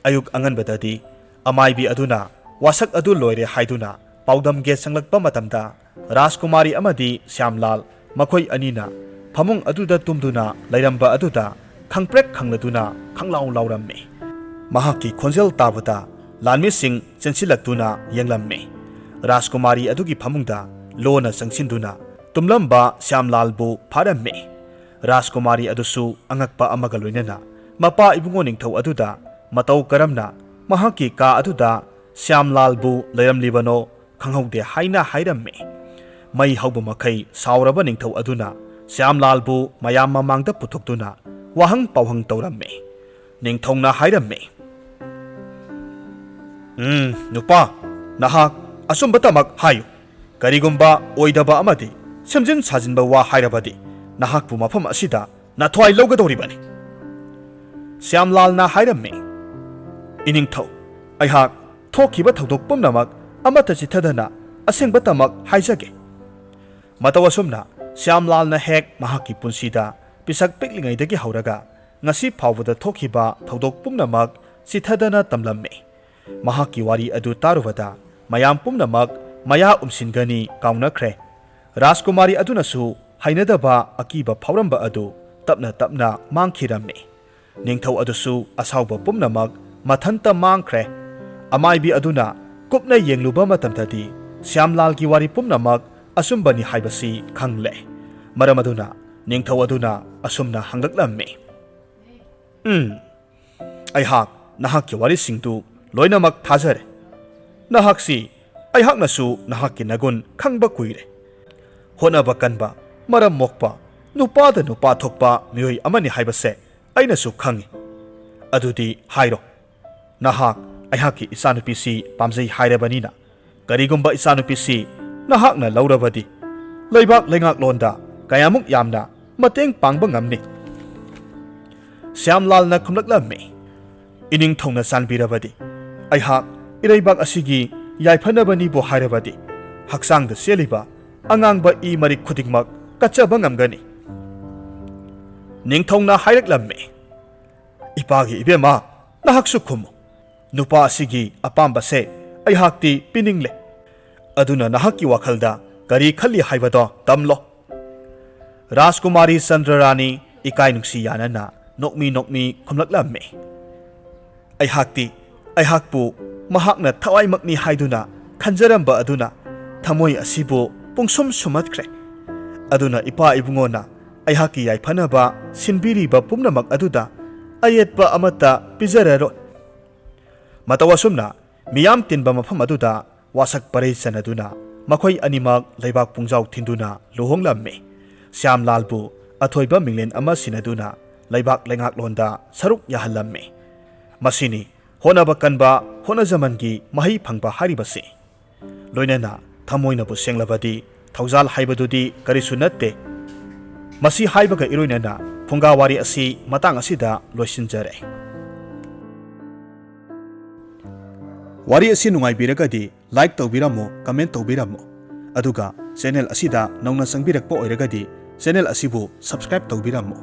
ꯑꯌꯨꯛ ꯑꯉꯟꯕꯗꯗꯤ ꯑꯃꯥꯏꯕꯤ ꯑꯗꯨꯅ ꯋꯥꯁꯛ ꯑꯗꯨ ꯂꯣꯏꯔꯦ ꯍꯥꯏꯗꯨꯅ ꯄꯥꯎꯗꯝꯒꯦ ꯆꯪꯂꯛꯄ ꯃꯇꯝꯗ ꯔꯥꯖꯀꯨꯃꯥꯔꯤ ꯑꯃꯗꯤ ꯁ꯭ꯌꯥꯝꯂꯥꯜ ꯃꯈꯣꯏ ꯑꯅꯤꯅ ꯐꯃꯨꯡ ꯑꯗꯨꯗ ꯇꯨꯝꯗꯨꯅ ꯂꯩꯔꯝꯕ ꯑꯗꯨꯗ ꯈꯪꯄ꯭ꯔꯦꯛ ꯈꯪꯂꯗꯨꯅ ꯈꯪꯂꯥꯎ ꯂꯥꯎꯔꯝꯃꯤ꯫ ꯃꯍꯥꯛꯀꯤ ꯈꯣꯟꯖꯦꯜ ꯇꯥꯕꯗ ꯂꯥꯟꯃꯤꯁꯤꯡ ꯆꯦꯟꯁꯤꯜꯂꯛꯇꯨꯅ ꯌꯦꯡꯂꯝꯃꯤ꯫ ꯔꯥꯖꯀꯨꯃꯥꯔꯤ ꯑꯗꯨꯒꯤ ꯐꯃꯨꯡꯗ ꯂꯣꯟꯅ ꯆꯪꯁꯤꯟꯗꯨꯅ ꯇꯨꯝꯂꯝꯕ ꯁ꯭ꯌꯥꯝꯂꯥꯜꯕꯨ ꯐꯥꯔꯝꯃꯤ꯫ ꯔꯥꯖꯀꯨꯃꯥꯔꯤ ꯑꯗꯨꯁꯨ ꯑꯉꯛꯄ ꯑꯃꯒ ꯂꯣꯏꯅꯅ ꯃꯄꯥ ꯏꯕꯨꯡꯉꯣ ꯅꯤꯡꯊꯧ ꯑꯗꯨꯗ ꯃꯇꯧ ꯀꯔꯝꯅ ꯃꯍꯥꯛꯀꯤ ꯀꯥ ꯑꯗꯨꯗ ꯁ꯭ꯌꯥꯝꯂꯥꯜꯕꯨ ꯂꯩꯔꯝꯂꯤꯕꯅꯣ ꯈꯪꯍꯧꯗꯦ ꯍꯥꯏꯅ ꯍꯥꯏꯔꯝꯃꯤ꯫ ꯃꯩ ꯍꯧꯕ ꯃꯈꯩ ꯁꯥꯎꯔꯕ ꯅꯤꯡꯊꯧ ꯑꯗꯨꯅ ꯁ꯭ꯌꯥꯝꯂꯥꯜꯕꯨ ꯃꯌꯥꯝ ꯃꯃꯥꯡꯗ ꯄꯨꯊꯣꯛꯇꯨꯅ ꯋꯥꯍꯪ ꯄꯥꯎꯍꯪ ꯇꯧꯔꯝꯃꯤ꯫ ꯅꯤꯡꯊꯧꯅ ꯍꯥꯏꯔꯝꯃꯤ, "ꯎꯝ, ꯅꯨꯄꯥ, ꯅꯍꯥꯛ ꯑꯆꯨꯝꯕꯇꯃꯛ ꯍꯥꯏꯌꯨ꯫ ꯀꯔꯤꯒꯨꯝꯕ ꯑꯣꯏꯗꯕ ꯑꯃꯗꯤ ꯁꯦꯝꯖꯤꯟ ꯁꯥꯖꯤꯟꯕ ꯋꯥ ꯍꯥꯏꯔꯕꯗꯤ ꯅꯍꯥꯛꯄꯨ ꯃꯐꯝ ꯑꯁꯤꯗ ꯅꯊ꯭ꯋꯥꯏ ꯂꯧꯒꯗꯧꯔꯤꯕꯅꯤ꯫" ꯁ꯭ꯌꯥꯝꯂꯥꯜꯅ ꯍꯥꯏꯔꯝꯃꯤ, "ꯏꯅꯤꯡꯊꯧ, ꯑꯩꯍꯥꯛ ꯊꯣꯛꯈꯤꯕ ꯊꯧꯗꯣꯛ ꯄꯨꯝꯅꯃꯛ ꯑꯃꯠꯇ ꯆꯤꯠꯊꯗꯅ ꯑꯁꯦꯡꯕꯇꯃꯛ ꯍꯥꯏꯖꯒꯦ꯫" ꯃꯇꯧ ꯑꯁꯨꯝꯅ ꯁ꯭ꯌꯥꯝꯂꯥꯜꯅ ꯍꯦꯛ ꯃꯍꯥꯛꯀꯤ ꯄꯨꯟꯁꯤꯗ ꯄꯤꯁꯛ ꯄꯤꯛꯂꯤꯉꯩꯗꯒꯤ ꯍꯧꯔꯒ ꯉꯁꯤ ꯐꯥꯎꯕꯗ ꯊꯣꯛꯈꯤꯕ ꯊꯧꯗꯣꯛ ꯄꯨꯝꯅꯃꯛ ꯆꯤꯠꯊꯗꯅ ꯇꯝꯂꯝꯃꯤ꯫ ꯃꯍꯥꯛꯀꯤ ꯋꯥꯔꯤ ꯑꯗꯨ ꯇꯥꯔꯨꯕꯗ ꯃꯌꯥꯝ ꯄꯨꯝꯅꯃꯛ ꯃꯌꯥ ꯎꯝꯁꯤꯟꯒꯅꯤ ꯀꯥꯎꯅꯈ꯭ꯔꯦ꯫ ꯔꯥꯖꯀꯨꯃꯥꯔꯤ ꯑꯗꯨꯅꯁꯨ ꯍꯩꯅꯗꯕ ꯑꯀꯤꯕ ꯐꯥꯎꯔꯝꯕ ꯑꯗꯨ ꯇꯞꯅ ꯇꯞꯅ ꯃꯥꯡꯈꯤꯔꯝꯃꯤ꯫ ꯅꯤꯡꯊꯧ ꯑꯗꯨꯁꯨ ꯑꯁꯥꯎꯕ ꯄꯨꯝꯅꯃꯛ ꯃꯊꯟꯇ ꯃꯥꯡꯈ꯭ꯔꯦ꯫ ꯑꯃꯥꯏꯕꯤ ꯑꯗꯨꯅ ꯀꯨꯞꯅ ꯌꯦꯡꯂꯨꯕ ꯃꯇꯝꯗꯗꯤ ꯁ꯭ꯌꯥꯝꯂꯥꯜꯒꯤ ꯋꯥꯔꯤ ꯄꯨꯝꯅꯃꯛ ꯑꯆꯨꯝꯕꯅꯤ ꯍꯥꯏꯕꯁꯤ ꯈꯪꯂꯦ꯫ ꯃꯔꯝ ꯑꯗꯨꯅ ꯅꯤꯡꯊꯧ ꯑꯗꯨꯅ ꯑꯁꯨꯝꯅ ꯍꯪꯂꯛꯂꯝꯃꯤ, "ꯎꯝ, ꯑꯩꯍꯥꯛ ꯅꯍꯥꯛꯀꯤ ꯋꯥꯔꯤꯁꯤꯡꯗꯨ ꯂꯣꯏꯅꯃꯛ ꯊꯥꯖꯔꯦ꯫ ꯅꯍꯥꯛꯁꯤ ꯑꯩꯍꯥꯛꯅꯁꯨ ꯅꯍꯥꯛꯀꯤ ꯅꯒꯨꯟ ꯈꯪꯕ ꯀꯨꯏꯔꯦ꯫ ꯍꯣꯠꯅꯕ ꯀꯟꯕ, ꯃꯔꯝ ꯃꯣꯛꯄ, ꯅꯨꯄꯥꯗ ꯅꯨꯄꯥ ꯊꯣꯛꯄ ꯃꯤꯑꯣꯏ ꯑꯃꯅꯤ ꯍꯥꯏꯕꯁꯦ ꯑꯩꯅꯁꯨ ꯈꯪꯏ꯫ ꯑꯗꯨꯗꯤ ꯍꯥꯏꯔꯣ, ꯅꯍꯥꯛ ꯑꯩꯍꯥꯛꯀꯤ ꯏꯆꯥꯅꯨꯄꯤꯁꯤ ꯄꯥꯝꯖꯩ ꯍꯥꯏꯔꯕꯅꯤꯅ, ꯀꯔꯤꯒꯨꯝꯕ ꯏꯆꯥꯅꯨꯄꯤꯁꯤ ꯅꯍꯥꯛꯅ ꯂꯧꯔꯕꯗꯤ ꯂꯩꯕꯥꯛ ꯂꯩꯉꯥꯛꯂꯣꯟꯗ ꯀꯌꯥꯃꯨꯛ ꯌꯥꯝꯅ ꯃꯇꯦꯡ ꯄꯥꯡꯕ ꯉꯝꯅꯤ?" ꯁ꯭ꯌꯥꯝꯂꯥꯜꯅ ꯈꯨꯝꯂꯛꯂꯝꯃꯤ, "ꯏꯅꯤꯡꯊꯧꯅ ꯆꯥꯟꯕꯤꯔꯕꯗꯤ, ꯑꯩꯍꯥꯛ ꯏꯔꯩꯕꯥꯛ ꯑꯁꯤꯒꯤ ꯌꯥꯏꯐꯅꯕꯅꯤꯕꯨ ꯍꯥꯏꯔꯕꯗꯤ, ꯍꯛꯆꯥꯡꯗ ꯆꯦꯜꯂꯤꯕ ꯑꯉꯥꯡꯕ ꯏ ꯃꯔꯤꯛ ꯈꯨꯗꯤꯡꯃꯛ ꯀꯠꯆꯕ ꯉꯝꯒꯅꯤ꯫" ꯅꯤꯡꯊꯧꯅ ꯍꯥꯏꯔꯛꯂꯝꯃꯤ, "ꯏꯄꯥꯒꯤ ꯏꯕꯦꯝꯃ, ꯅꯍꯥꯛꯁꯨ ꯈꯨꯝꯃꯨ꯫ ꯅꯨꯄꯥ ꯑꯁꯤꯒꯤ ꯑꯄꯥꯝꯕꯁꯦ ꯑꯩꯍꯥꯛꯇꯤ ꯄꯤꯅꯤꯡꯂꯦ꯫ ꯑꯗꯨꯅ ꯅꯍꯥꯛꯀꯤ ꯋꯥꯈꯜꯗ ꯀꯔꯤ ꯈꯜꯂꯤ ꯍꯥꯏꯕꯗꯣ ꯇꯝꯂꯣ꯫" ꯔꯥꯖꯀꯨꯃꯥꯔꯤ ꯆꯟꯗ꯭ꯔꯔꯥꯅꯤ ꯏꯀꯥꯏ ꯅꯨꯡꯁꯤ ꯌꯥꯅꯅ ꯅꯣꯛꯃꯤ ꯅꯣꯛꯃꯤ ꯈꯨꯝꯂꯛꯂꯝꯃꯤ, "ꯑꯩꯍꯥꯛꯇꯤ ꯑꯩꯍꯥꯛꯄꯨ ꯃꯍꯥꯛꯅ ꯊꯋꯥꯏꯃꯛꯅꯤ ꯍꯥꯏꯗꯨꯅ ꯈꯟꯖꯔꯝꯕ ꯑꯗꯨꯅ ꯊꯃꯣꯏ ꯑꯁꯤꯕꯨ ꯄꯨꯡꯁꯨꯝ ꯁꯨꯝꯍꯠꯈ꯭ꯔꯦ꯫ ꯑꯗꯨꯅ ꯏꯄꯥ ꯏꯕꯨꯡꯉꯣꯅ ꯑꯩꯍꯥꯛꯀꯤ ꯌꯥꯏꯐꯅꯕ ꯁꯤꯟꯕꯤꯔꯤꯕ ꯄꯨꯝꯅꯃꯛ ꯑꯗꯨꯗ ꯑꯌꯦꯠꯄ ꯑꯃꯠꯇ ꯄꯤꯖꯔꯔꯣꯏ꯫ ꯃꯇꯧ ꯑꯁꯨꯝꯅ ꯃꯤꯌꯥꯝ ꯇꯤꯟꯕ ꯃꯐꯝ ꯑꯗꯨꯗ ꯋꯥꯁꯛ ꯄꯔꯩ ꯆꯟꯅꯗꯨꯅ ꯃꯈꯣꯏ ꯑꯅꯤꯃꯛ ꯂꯩꯕꯥꯛ ꯄꯨꯡꯖꯥꯎ ꯊꯤꯟꯗꯨꯅ ꯂꯨꯍꯣꯡꯂꯝꯃꯤ꯫ ꯁ꯭ꯌꯥꯝꯂꯥꯜꯕꯨ ꯑꯊꯣꯏꯕ ꯃꯤꯡꯂꯦꯟ ꯑꯃ ꯁꯤꯟꯅꯗꯨꯅ ꯂꯩꯕꯥꯛ ꯂꯩꯉꯥꯛꯂꯣꯟꯗ ꯁꯔꯨꯛ ꯌꯥꯍꯜꯂꯝꯃꯤ꯫ ꯃꯁꯤꯅꯤ ꯍꯣꯠꯅꯕ ꯀꯟꯕ, ꯍꯣꯠꯅꯖꯃꯟꯒꯤ ꯃꯍꯩ ꯐꯪꯕ ꯍꯥꯏꯔꯤꯕꯁꯤ꯫ ꯂꯣꯏꯅꯅ ꯊꯃꯣꯏꯅꯕꯨ ꯁꯦꯡꯂꯕꯗꯤ ꯊꯧꯖꯥꯜ ꯍꯥꯏꯕꯗꯨꯗꯤ ꯀꯔꯤꯁꯨ ꯅꯠꯇꯦ꯫ ꯃꯁꯤ ꯍꯥꯏꯕꯒ ꯏꯔꯣꯏꯅꯅ ꯐꯨꯡꯒꯥ ꯋꯥꯔꯤ ꯑꯁꯤ ꯃꯇꯥꯡ ꯑꯁꯤꯗ ꯂꯣꯏꯁꯤꯟꯖꯔꯦ꯫ ꯋꯥꯔꯤ ꯑꯁꯤ ꯅꯨꯡꯉꯥꯏꯕꯤꯔꯒꯗꯤ like ꯇꯧꯕꯤꯔꯝꯃꯨ, comment ꯇꯧꯕꯤꯔꯝꯃꯨ꯫ ꯑꯗꯨꯒ channel ꯑꯁꯤꯗ ꯅꯧꯅ ꯆꯪꯕꯤꯔꯛꯄ ꯑꯣꯏꯔꯒꯗꯤ channel ꯑꯁꯤꯕꯨ subscribe ꯇꯧꯕꯤꯔꯝꯃꯨ꯫